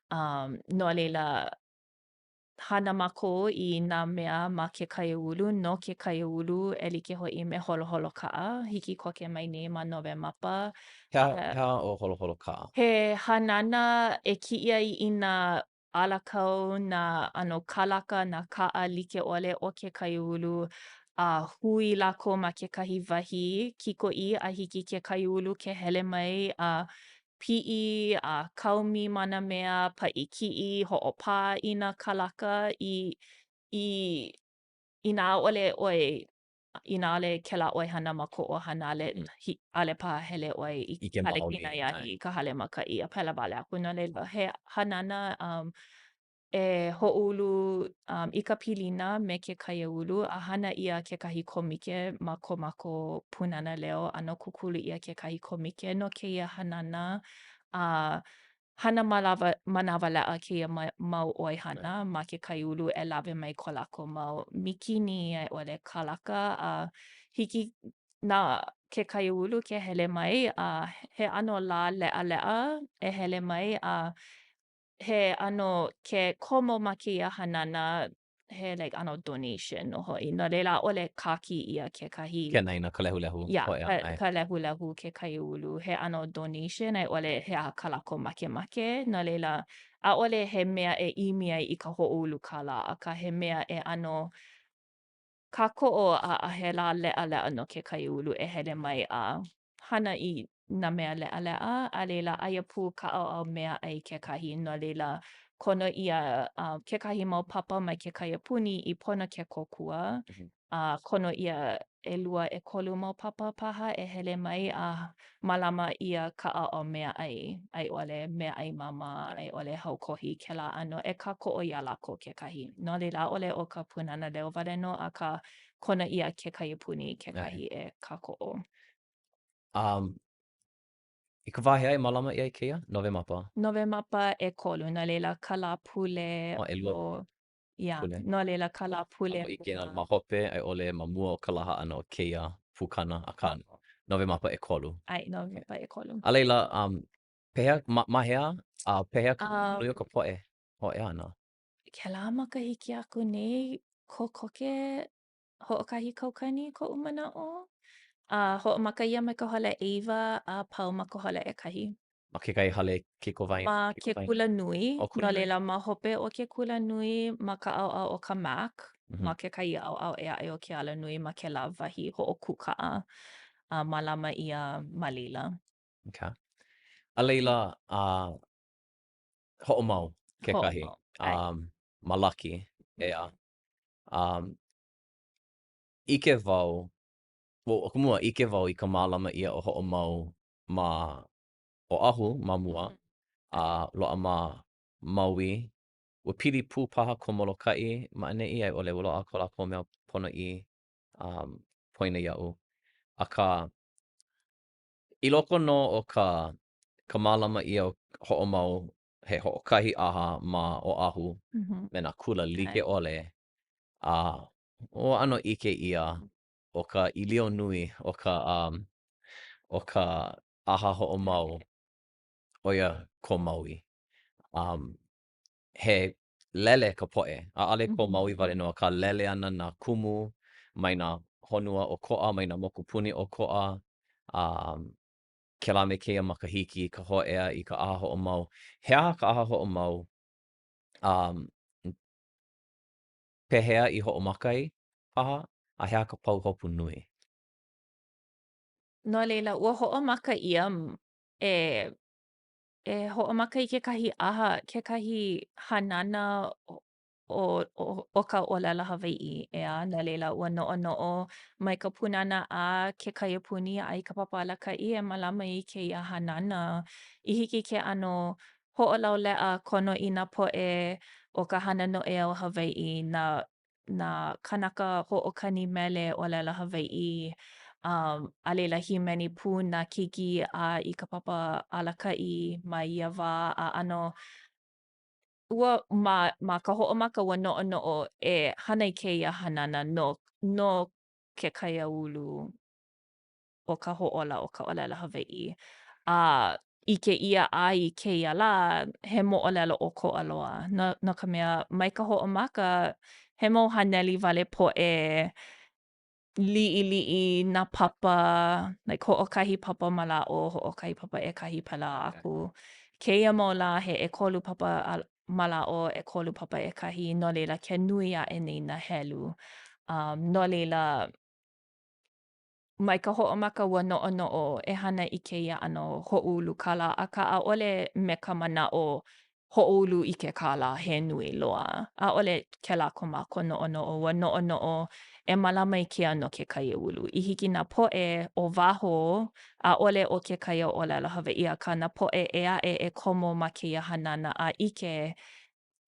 Um, no laila, hana mākou i nā mea ma ke kaiāulu, no ke kaiāulu, e like hoʻi me Holoholokaʻa, hiki koke mai nei ma Nowemapa. He aha, he aha ʻo Holoholokaʻa? He hanana e kiʻi ai i nā alakau, nā ʻano kalaka, nā kaʻa like ʻole o ke kaiāulu, a hui lākou ma kekahi wahi kikoʻī a hiki ke kaiāulu ke hele mai a piʻi a kaomi ma nā mea, paʻi kiʻi, hoʻopā i nā kalaka i, i, inā ʻaʻole ʻoe, inā ʻaʻole kēlā ʻoihana ma kou ʻohana, ʻaʻole, mm. hi, ʻaʻole paha hele ʻoe i, i ke hale kinai ahi, i ka hale mākaʻi, a pēlā wale aku. No laila, he hanana um, e hoʻoulu um, i ka pilina me ke kaiāulu a hana ʻia kekahi kōmike ma ko mākou Pūnana Leo ʻano kūkulu ʻia kekahi kōmike no kēia hanana a hana malawa, manawaleʻa kēia ma, mau ʻoihana ma ke kaiāulu e lawe mai ko lākou mau mikini a i ʻole kalaka a hiki na ke kaiāulu ke hele mai a he ʻano lā leʻaleʻa e hele mai a he ʻano ke komo ma kēia hanana, he like ʻano donation nō hoʻi. No laila, ʻaʻole kāki ʻia kekahi. Ke anaina ka lehulehu. Yeah, ka, ka lehulehu, ke kaiāulu. He ʻano donation a i ʻole he aha kā lākou makemake. No laila, ʻaʻole he mea e ʻimi ai i ka hoʻoulu kālā, akā he mea e ʻano kākoʻo a, a he lā leʻaleʻa no ke kaiāulu e hele mai a hana i nā mea leʻaleʻa, a laila, aia pū ka ʻaoʻao meaʻai kekahi, no laila, kono ʻia uh, kekahi mau papa mai ke kaiapuni i pono ke kōkua, a kono ʻia ʻelua, ʻekolu mau papa paha e hele mai a mālama ʻia ka ʻaoʻao meaʻai, a i ʻole meaʻai māmā, a i ʻole haukōhi kēlā ʻano e kākoʻo iā lākou kekahi. No laila, ʻaʻole ʻo ka Pūnana Leo wale nō, akā kono ʻia ke kaiapuni kekahi e kākoʻo. Um, i ka wā hea e mālama ʻia ai kēia? Nowemapa? Nowemapa ʻekolu, no laila ka Lāpule O, ʻelua. o Yeah, Pule. no laila ka Lāpule ʻIke ʻia ma hope a i ʻole ma mua o ka laha ʻana o kēia pukana, akā, Nowemapa ʻekolu. ʻAe, Nowemapa ʻekolu. A laila, um, pehea, ma, ma hea, a pehea ka um, nui o ka poʻe hōʻea ana? Kēlā makahiki aku nei, kokoke 1 kaukani koʻu manaʻo. A hoʻomaka ia mai ka hola ʻeiwa a pau ma ka hola ʻekahi. Ma kekahi hale kikowaena? Ma ke kulanui. Oh, kulanui. No laila, ma hope o ke kulanui, ma ka ʻaoʻao o ka MAC, mm -hmm. ma kekahi ʻaoʻao ʻē aʻe o ke alanui ma kēlā wahi hoʻokū kaʻa a mālama ʻia ma laila. Okay. A laila, uh, hoʻomau kekahi. Hoʻomau, ʻae. Um, ma Laki, ʻeā. Um, ʻike wau, well, ʻo ka mua, ʻike wau i ka mālama ʻia o hoʻomau ma Oʻahu ma mua, a loaʻa ma Maui. Ua pili pū paha ko Molokaʻi ma ʻaneʻi, a i ʻole ua loaʻa ko lākou mea ponoʻī um, poina iaʻu. Akā, i loko nō o ka ka mālama ʻia o hoʻomau he hoʻokahi ʻaha ma Oʻahu mm -hmm. me nā kula like ʻole, a ua ʻano ʻike ʻia ʻo ka ʻīlio nui o ka um, o ka ʻaha hoʻomau, ʻo ia ko Maui. Um, he lele ka poʻe, ʻaʻole ko Maui wale nō, akā lele ana nā kumu mai nā honua ʻokoʻa, mai nā mokupuni ʻokoʻa, um, kēlā me kēia makahiki ka hōʻea i ka ʻaha hoʻomau. He aha ka ʻaha hoʻomau? Um, pehea i hoʻomaka ai paha, a he aha ka pahuhopu nui? No laila, ua hoʻomaka ʻia e e hoʻomaka i kekahi ʻaha, kekahi hanana o o o ka ʻōlelo Hawaiʻi, ʻeā? No laila, ua noʻonoʻo mai ka pūnana a ke kaiapuni a i ka Papa Alakaʻi e mālama i kēia hanana i hiki ke ʻano hoʻolauleʻa kono i nā poʻe o ka hana noʻeau Hawaiʻi, nā nā kānaka hoʻokani mele ʻōlelo Hawaiʻi, um, a laila hīmeni pū nā keiki a i ka Papa Alakaʻi ma ia wā a ʻano ua ma ma ka hoʻomaka ua noʻonoʻo e hana i kēia hanana no no ke kaiāulu o ka hoʻōla o ka ʻōlelo Hawaiʻi. A ʻike ʻia a i kēia lā, he moʻolelo ʻokoʻa loa. No, no ka mea, mai ka hoʻomaka, he mau haneli wale poʻe liʻiliʻi nā papa, like hoʻokahi papa mālaaʻo, hoʻokahi papa ʻekahi, pēlā aku. Kēia mau lā, he ʻekolu papa mālaaʻo, ʻekolu papa ʻekahi, no laila, ke nui aʻe nei nā helu. Um, no laila, Mai ka hoʻomaka ua noʻonoʻo e hana i kēia ʻano hoʻoulu kālā, akā ʻaʻole me ka manaʻo hoʻoulu i ke kālā he nui loa. ʻAʻole kēlā ko mākou noʻonoʻo, ua noʻonoʻo e mālama i kēia no ke kaiāulu. I hiki nā poʻe o waho, ʻaʻole ʻo ke kaiaʻōlelo Hawaiʻi, akā nā poʻe ʻē aʻe e komo ma kēia hanana a ʻike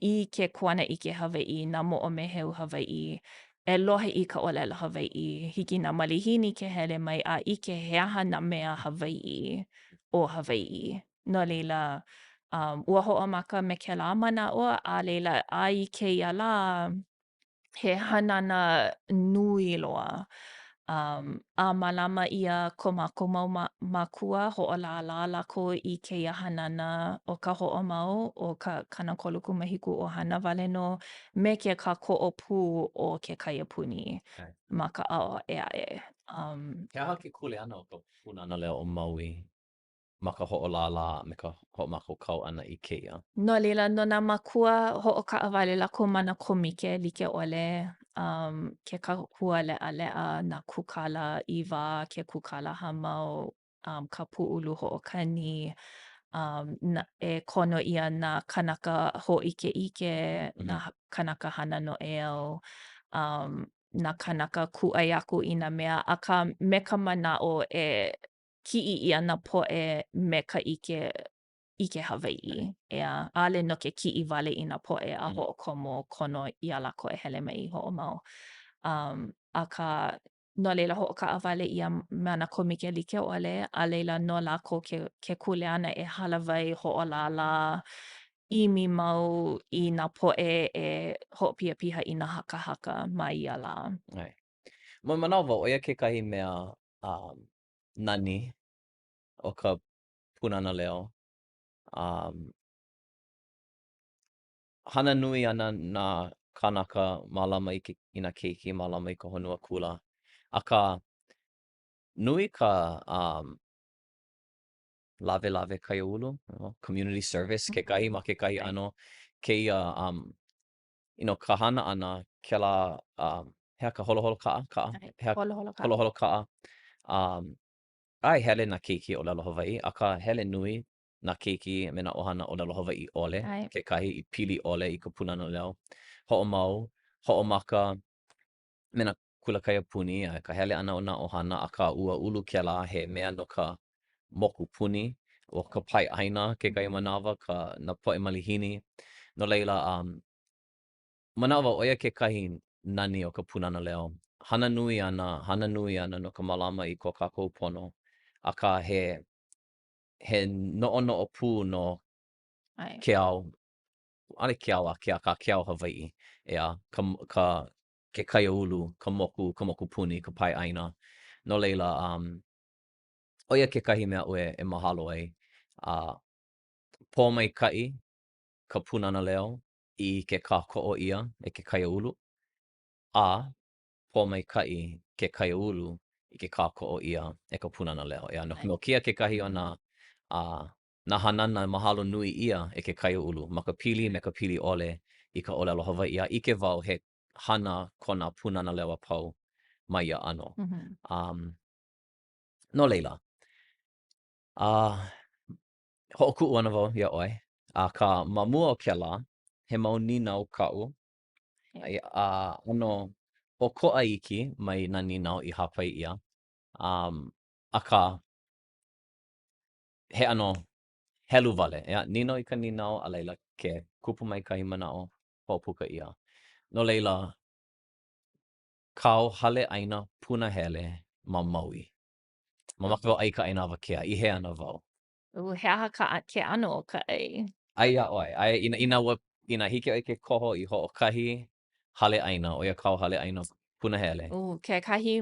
i ke kuanaʻike Hawaiʻi, nā moʻomeheu Hawaiʻi, e lohe i ka ʻōlelo Hawaiʻi, hiki nā malihini ke hele mai a ʻike he aha nā mea Hawaiʻi o Hawaiʻi. No laila, um, ua hoʻomaka me kēlā manaʻo, a laila, a i kēia lā, he hanana nui loa. Um, a mālama ʻia ko mākou mau ma mākua, hoʻolālā lākou i kēia hanana o ka hoʻomau o ka 37 ʻohana wale nō me ke kākoʻo pū o ke kaiapuni ma ka ʻaoʻao ʻē aʻe. Um, He aha ke kuleana o ka Pūnana Leo o Maui ma ka hoʻolālā a me ka hoʻomākaukau ʻana i kēia. No laila, no nā mākua, hoʻokaʻawale lākou ma nā kōmike like ʻole, um, ke kahua leʻaleʻa, nā kūkala ʻīwā, ke kūkala hāmau, um, ka pūʻulu hoʻokani, um, na, e kono ʻia nā kānaka hōʻikeʻike, mm -hmm. nā kānaka hana noʻeau, um, nā kānaka kūʻai aku i nā mea, akā me ka manaʻo e kiʻi ʻia nā poʻe me ka ʻike ʻike Hawaiʻi, ʻeā, ʻaʻole no ke kiʻi wale i nā poʻe a hoʻokomo kono iā lākou e hele mai i hoʻomau. Um, akā, no laila hoʻokaʻawale ʻia ma nā kōmike like ʻole, a laila no lākou ke ke kuleana e hālāwai, hoʻolālā, ʻimi mau i nā poʻe e hoʻopihapiha i nā hakahaka ma ia lā. ʻAe. Manaʻo wau, ʻo ia kekahi mea um, nani o ka Pūnana Leo. Um, Hana nui ana nā kānaka mālama i ke, i nā keiki, mālama i ka honua kula. Akā, nui ka um, lawelawe kaiāulu, you know, community service kekahi ma kekahi ʻano, kēia, um, you know, ka hana ʻana, kēlā, um, he aha ka holoholo kaʻa, kaʻa? He aha? Holoholo kaʻa. Holoholo kaʻa. Um, ʻae, hele nā keiki ʻōlelo Hawaiʻi, akā hele nui nā keiki a me nā ʻohana ʻōlelo Hawaiʻi ʻole, kekahi i pili ʻole i ka Pūnana Leo. Hoʻomau, hoʻomaka me nā kula kaiapuni a ka hele ʻana o nā ʻohana, akā ua ulu kēlā he mea no ka mokupuni, ʻo ka pae ʻāina kekahi manawa, ka nā poʻe malihini. No laila, um, manaʻo wau ʻo ia kekahi nani o ka Pūnana Leo. Hana nui ana, hana nui ana no ka mālama i ko kākou pono, akā he he noʻonoʻo pū no ke ao, ʻaʻole ke ao ākea, akā ke ao Hawaiʻi, ʻeā, ka, ka, ke kaiāulu, ka moku, ka mokupuni, ka pae ʻāina. No laila, um, ʻo ia kekahi mea aʻu e, e mahalo ai. A pōmaikaʻi ka Pūnana Leo i ke kākoʻo ʻia e ke kaiāulu, a pōmaikaʻi ke kaiāulu i ke kākoʻo ʻia e ka Pūnana Leo. ʻEā, no, no kēia kekahi o nā, a, nā hanana mahalo nui ʻia e ke kaiāulu ma ka pili me ka pili ʻole i ka ʻōlelo Hawaiʻi, a ʻike wau he hana ko nā Pūnana Leo a pau ma ia ʻano. Mm -hmm. Um, no laila, a, hoʻokuʻu ana wau iā ʻoe, akā ma mua o kēlā, he mau nīnau kaʻu A ʻano ʻokoʻa iki mai nā nīnau i hāpai ʻia. Um, akā, he ʻano helu wale. ʻEā, nīnau i ka nīnau, a laila, ke kupu mai kahi manaʻo, hoʻopuka ʻia. No laila, kāu hale ʻaina punahele ma Maui. Mamake wau ʻai i ka ʻaina awakea. I hea ana wau? Ooh, he aha ka, ke ʻano o ka ʻai? ʻAi iā ʻoe. ʻAe, inā, inā ua, inā hiki ʻoe ke koho i hoʻokahi hale ʻaina, ʻo ia kāu hale ʻaina punahele. Ooh, kekahi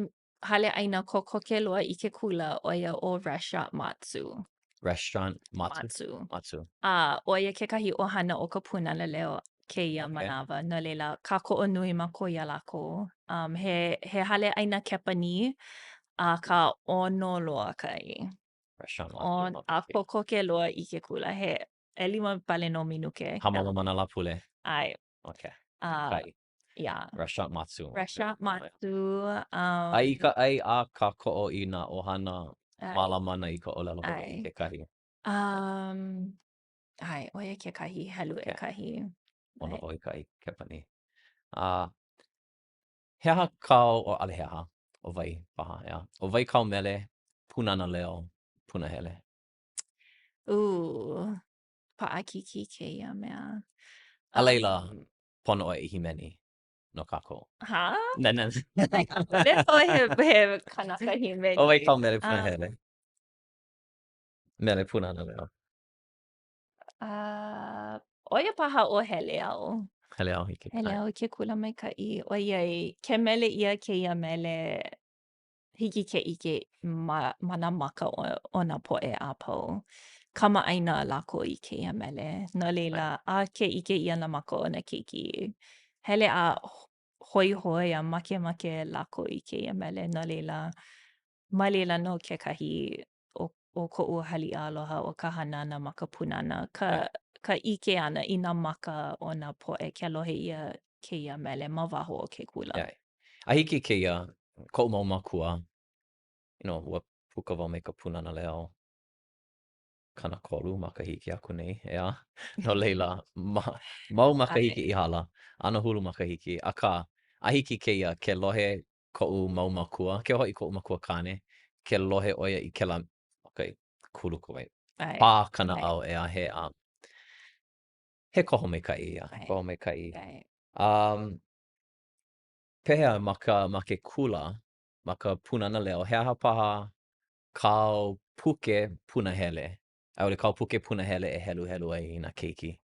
hale ʻaina kokoke loa i ke kula, ʻo ia ʻo Restaurant Matsu. Restaurant Matsu? Matsu. Matsu. A, ʻo ia kekahi ʻohana o ka Pūnana Leo kēia okay. manawa. No laila, kākoʻo nui mākou iā lākou. Um, he, he hale ʻaina Kepanī, akā ʻono loa ka ʻai. Restaurant Matsu. A kokoke loa i ke kula. He ʻelima wale nō minuke. Hāmama ma nā Lāpule. ʻAe. Okay. Uh, Kai. Yeah. Restaurant Matsu. Restaurant Matsu. Um, ʻai i ka ʻai a kākoʻo i nā ʻohana mālama ana i ka ʻōlelo Hawaiʻi kekahi. Um, ʻae, ʻo ia kekahi helu okay. ʻekahi. ʻOno wau i ka ʻai Kepanī. Uh, He aha kāu, oh, ʻaʻole he aha, ʻo wai paha, ʻeā. ʻO wai kāu mele Pūnana Leo punahele? Ooh, paʻakikī kēia mea. A laila, pono ʻoe i hīmeni no kākou. Hā? Na, na. ʻAʻole wau he, he kanaka hīmeni. ʻO wai kāu mele punahele? Mele Pūnana Leo. Uh, ʻo ia paha ʻo Hele Au. Hele Au i ke Hele Au i ke kula maikaʻi. ʻOiai, ke mele ʻia kēia mele, hiki ke ʻike ma, ma nā maka o, o nā poʻe a pau. Kamaʻāina lākou i kēia mele. No laila, a ke ʻike ʻia nā maka o nā keiki, hele a hoihoi a makemake lākou i kēia mele. No laila, ma laila nō kekahi o, o koʻu haliʻa aloha o ka hana ʻana ma ka pūnana, ka, ka ʻike ʻana i nā maka o nā poʻe ke lohe ʻia kēia mele ma waho o ke kula. Yeah. A hiki kēia, koʻu mau mākua, you know, ua puka wau mai ka Pūnana Leo 30 makahiki aku nei, ʻeā? No laila, ma, mau makahiki i hala, anahulu makahiki, akā, a hiki kēia ke lohe koʻu mau mākua, keu hoʻi koʻu makua kāne, ke lohe ʻo ia i kēlā, okay, kulu ka wai. Pā ka naʻau, ʻeā, he, um, he koho maikaʻi ia, he koho maikaʻi. Um, pehea ma ka, ma ke kula, ma ka Pūnana Leo, he aha paha kāu puke punahele, a i ʻole kāu puke punahele e heluhelu ai i nā keiki?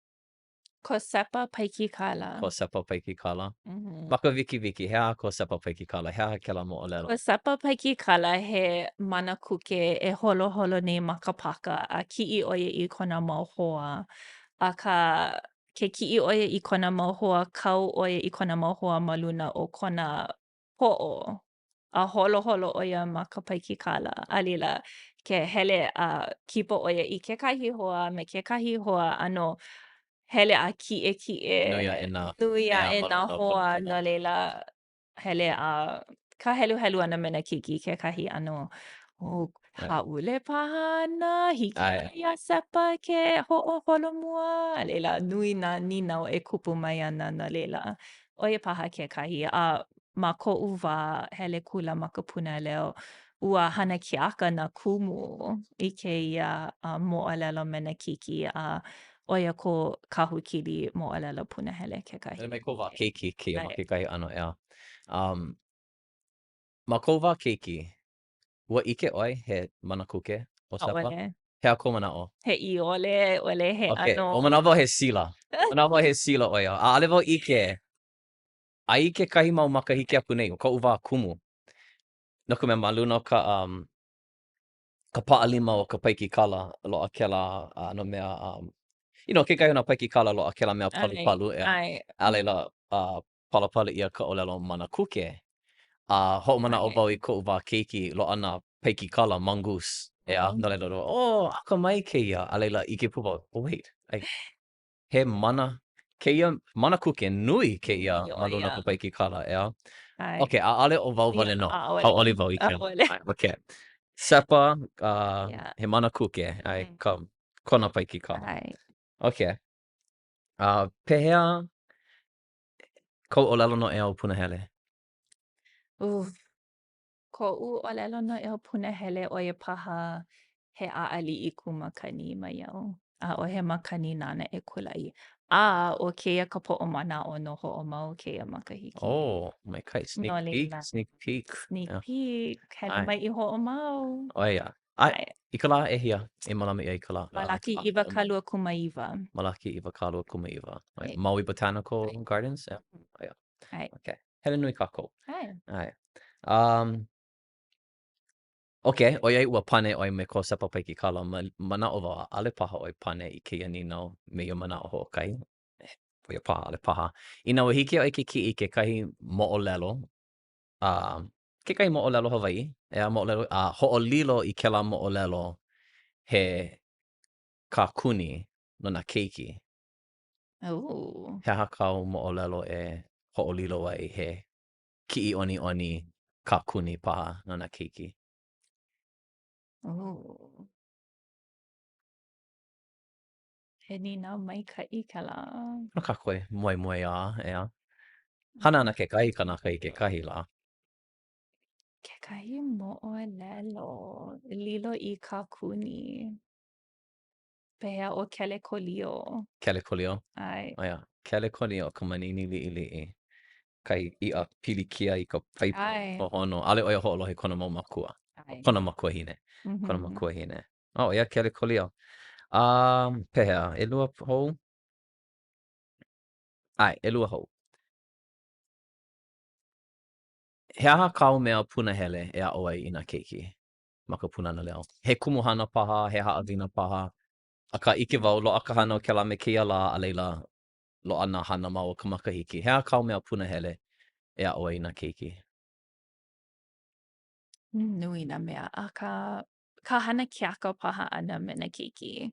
Ko Sepa Paikikala. Ko Sepa Paikikala. Mm -hmm. Ma ka wikiwiki, he aha ko Sepa Paikikala? He aha kēlā moʻolelo? Ko Sepa Paikikala he manakuke e holoholo nei ma ka pāka a kiʻi ʻo ia i kona mau hoa. Akā, Ke kiʻi ʻo ia i kona mau hoa, kau ʻo ia i kona mau hoa ma luna o kona poʻo, a holoholo ʻo ia ma ka paikikala. A laila, ke hele a kipa ʻo ia i kekahi hoa me kekahi hoa, ʻano hele a kiʻekiʻe Nui aʻe nā nui mea aʻe ma nā luna o kona hoa, poʻo. no laila, hele a ka heluhelu ʻana me nā keiki kekahi ʻano oh, hāʻule paha ana, hiki iā Sepa ke hoʻoholomua, a laila nui nā nīnau e kupu mai ana no laila, ʻo ia paha kekahi. A ma koʻu wā hele kula ma ka Pūnana Leo, ua hana keaka nā kumu i kēia moʻolelo me nā keiki, a ʻo ia ko Kahukili moʻolelo punahele kekahi. Mai kou wā keiki kēia ma kekahi ʻano, ʻeā. Um, ma kou wā keiki, ua ʻike ʻoe he manakuke ʻo Sepa? ʻAʻole. He aha kou manaʻo? He ʻiole, ʻole he Okay, ʻano. ʻo manaʻo wau he sila. Manaʻo wau he sila ʻo ia. ʻAʻole wau ʻike. A i kekahi mau makahiki aku nei, o koʻu wā kumu, no ka mea, ma luna o ka, um, ka paʻalima o ka paikikala, loaʻa kēlā ʻano mea, um, you know, kekahi o nā paikikala loaʻa kēlā mea palupalu, ʻeā. A laila, uh, palapala ʻia ka ʻōlelo manakuke. A hoʻomanaʻo wau i koʻu wā keiki, loaʻa nā paikikala mongoose, ʻeā, no laila, oh, akamai kēia, a laila, ʻike pū wau, oh, wait, I, he mana kēia manakuke nui kēia ma luna o ka paikikala, ʻeā? Okay, ʻaʻole ʻo wau wale nō. Hauʻoli wau i kēlā. Okay. Sepa, uh, he manakuke, ʻae, ka, kona paikikala. Okay. Uh, pehea kou ʻōlelo noʻeau punahele? Uh, Koʻu ʻōlelo noʻeau punahele ʻo ia paha he ʻaʻaliʻi kū makani maiau. ʻAʻohe makani nāna e kulaʻi. A ʻo kēia ka poʻo manaʻo no Hoʻomau kēia makahiki. Oh, maikaʻi. Sneak No peek, laila. sneak peek. Sneak Yeah. peek. Hele ʻAe. mai i Hoʻomau. ʻO ia. ʻAe, ʻAe. i ka lā ʻehia e mālama ʻia i ka lā? Malaki 29. Malaki 29. ʻAe. Maui Botanical Gardens? Yeah. ʻO ia. ʻAe. Okay. Hele nui kākou. ʻAe. ʻAe. Um, okay, ʻoiai ua pane ʻoe me ko Sepa paikikala, ma, manaʻo wau, ʻaʻole paha ʻoe pane i kēia nīnau me ia manaʻo hoʻokahi. ʻO ia paha, ʻaʻole paha. Inā ua hiki iā ʻoe ke kiʻi i kekahi moʻolelo, uh, kekahi moʻolelo Hawaiʻi, ʻeā, moʻolelo, a hoʻolilo i kēlā moʻolelo he kākuni no nā keiki. Ooh. He aha kāu moʻolelo e hoʻolilo ai he kiʻi ʻoniʻoni kākuni paha no nā keiki? Ooh. He nīnau maikaʻi kēlā. No kākou e moemoeā, ʻeā. Hana ana kekahi kanaka i kekahi lā. Kekahi moʻolelo lilo i kākuni. Pehea ʻo Kelekolio? Kelekolio? ʻAe. ʻO ia, Kelekolio ka manini liʻiliʻi, kahi iʻa pilikia i ka paipu hohonu. ʻAʻole ʻo ia hoʻolohe i kona mau mākua. ʻAe. Kona makuahine. Kona makuahine. Oh, ʻo ia Kelekolio. Um, pehea, ʻelua hou? ʻAe, ʻelua hou. He aha kāu mea punahele e aʻo ai i nā keiki? ma ka Pūnana Leo. He kumuhana paha, he haʻawina paha, akā ʻike wau, loaʻa ka hana o kēlā me kēia lā, a laila, loaʻa nā hana ma o ka makahiki. He aha kāu mea punahele e aʻo ai i nā keiki? Nui nā mea, akā, ka hana keaka paha ʻana me nā keiki.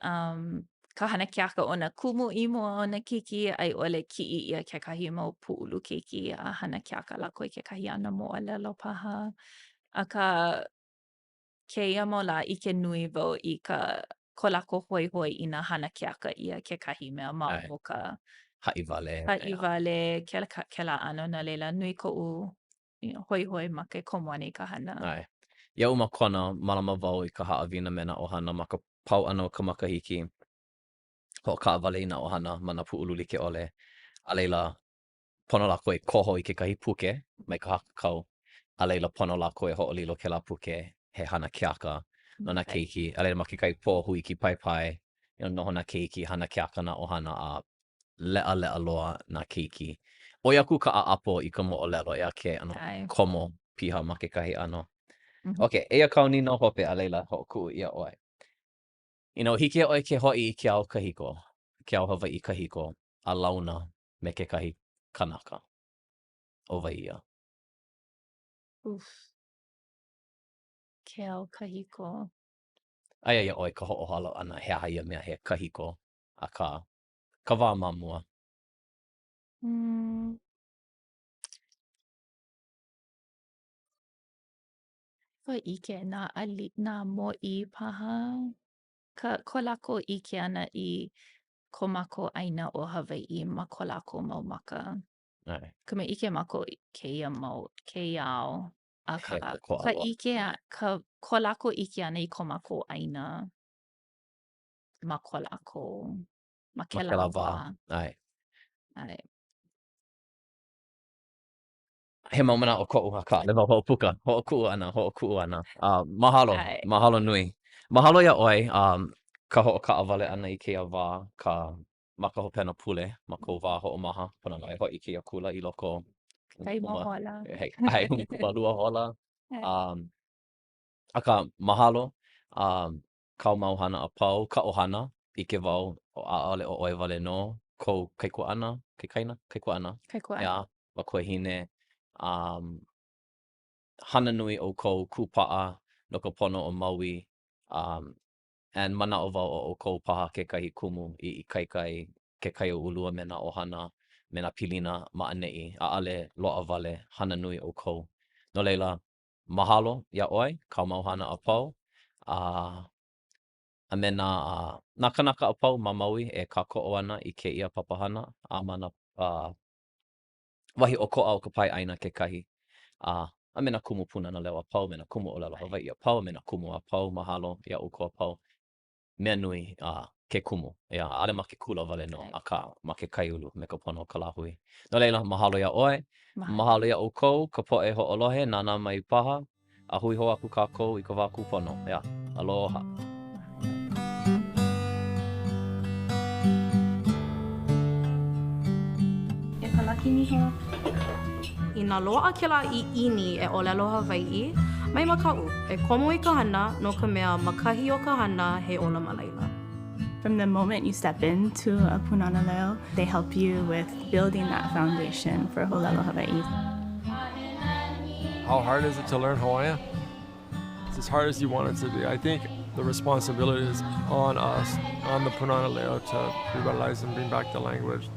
Um, ka hana keaka o nā kumu i mua o nā keiki, a i ʻole kiʻi ʻia kekahi mau pūʻulu keiki a hana keaka lākou i kekahi ʻano moʻolelo paha. Akā, kēia mau lā, ʻike nui wau i ka ko lākou hoihoi i nā hana keaka ʻia kekahi mea ma o ka haʻi wale. Haʻi wale, kēlā, kēlā ʻano, no laila, nui koʻu you know, hoihoi ma ke komo ʻana i ka hana. ʻAe. Iaʻu ma Kona, mālama wau i ka haʻawina me nā ʻohana ma ka pau ʻana o ka makahiki, hoʻokaʻawale i nā ʻohana ma nā pūʻulu like ʻole. A laila, pono lākou e koho i kekahi puke mai ka hakakau, a laila pono lākou e hoʻolilo kēlā puke he hana keaka no nā keiki. A laila ma kekahi pō hui kīpaepae, you know, noho nā keiki, hana keaka nā ʻohana a leʻaleʻa loa nā keiki. ʻOi aku ka ʻaʻapo i ka moʻolelo, ʻeā, ke ʻano komo piha ma kekahi ʻano. Okay, eia kāu nīnau hope, a laila, hoʻokuʻu ʻia ʻoe. Inā hiki iā ʻoe ke hoʻi i ke au kahiko. ke ao Hawaiʻi kahiko a launa me kekahi kanaka? ʻO wai ia? Oof. Ke au kahiko. Aia iā ʻoe ka hoʻohala ʻana he aha ia mea he kahiko, akā, ka wā ma mua. Mm. Ua ʻike nā ali, nā mōʻī paha, ka, ko lākou ʻike ʻana i ko mākou ʻāina ʻo Hawaiʻi ma ko lākou mau maka. ʻAe. Ka mea ʻike mākou i kēia mau, kēia ao, akā, He ʻokoʻa ka loa. ʻike a, ka, ko lākou ʻike ʻana i ko mākou ʻāina ma ko lākou, ma Ma kēlā kēlā wā. wā. ʻAe. ʻAe. He mau manaʻo koʻu akā, ʻaʻole wau hoʻopuka, hoʻokuʻu ʻana, hoʻokuʻu ʻana. Uh, mahalo, mahalo nui. Mahalo iā ʻoe, um, ka hoʻokaʻawale ʻana i kēia wā, ka, ma ka hopena pule, ma kou wā hoʻomaha, pono nō e hoʻi i kēia kula i loko ʻElima hola. ʻae, 12 hola. Um, akā, mahalo, um, kāu mau hana a pau, ka ʻohana, ʻike wau, ʻaʻole ʻo ʻoe wale nō, kou kaikuaʻana, kaikaina, kaikuaʻana. Kaikuaʻana. ʻEā, makuahine, um, hana nui ʻoukou, kūpaʻa no ka pono o Maui, um, and manaʻo wau ʻo ʻoukou paha kekahi kumu i ikaika ai ke kaiāulu a me nā ʻohana, me nā pilina ma ʻaneʻi, ʻaʻole loaʻa wale, hana nui ʻoukou. No laila, Mahalo iā ʻoe, kāu mau hana a pau, a a me nā nā kānaka a pau ma Maui e kākoʻo ana i kēia papahana a ma nā wahi ʻokoʻa o ka pae ʻāina kekahi, a a me nā kumu Pūnana Leo a pau, me nā kumu ʻōlelo Hawaiʻi a pau, me nā kumu a pau, mahalo iā ʻoukou a pau. Mea nui a ke kumu, ʻeā, ʻaʻole ma ke kula wale nō, akā, ma ke kaiāulu me ka pono o ka lāhui. No laila, mahalo iā ʻoe, mahalo iā ʻoukou, ka poʻe hoʻolohe, nānā mai paha, a hui hou aku kākou i ka wā kūpono, ʻeā. Aloha. E Palaki Niho. Inā loaʻa kēlā ʻiʻini e ʻōlelo Hawaiʻi, mai makaʻu, e komo i ka hana, no ka mea, ma kahi o ka hana, he ola ma laila. From the moment you step into a Pūnana Leo, they help you with building that foundation for ʻōlelo Hawaiʻi. How hard is it to learn Hawaiian? It's as hard as you want it to be. I think the responsibility is on us, on the Pūnana Leo, to revitalize and bring back the language.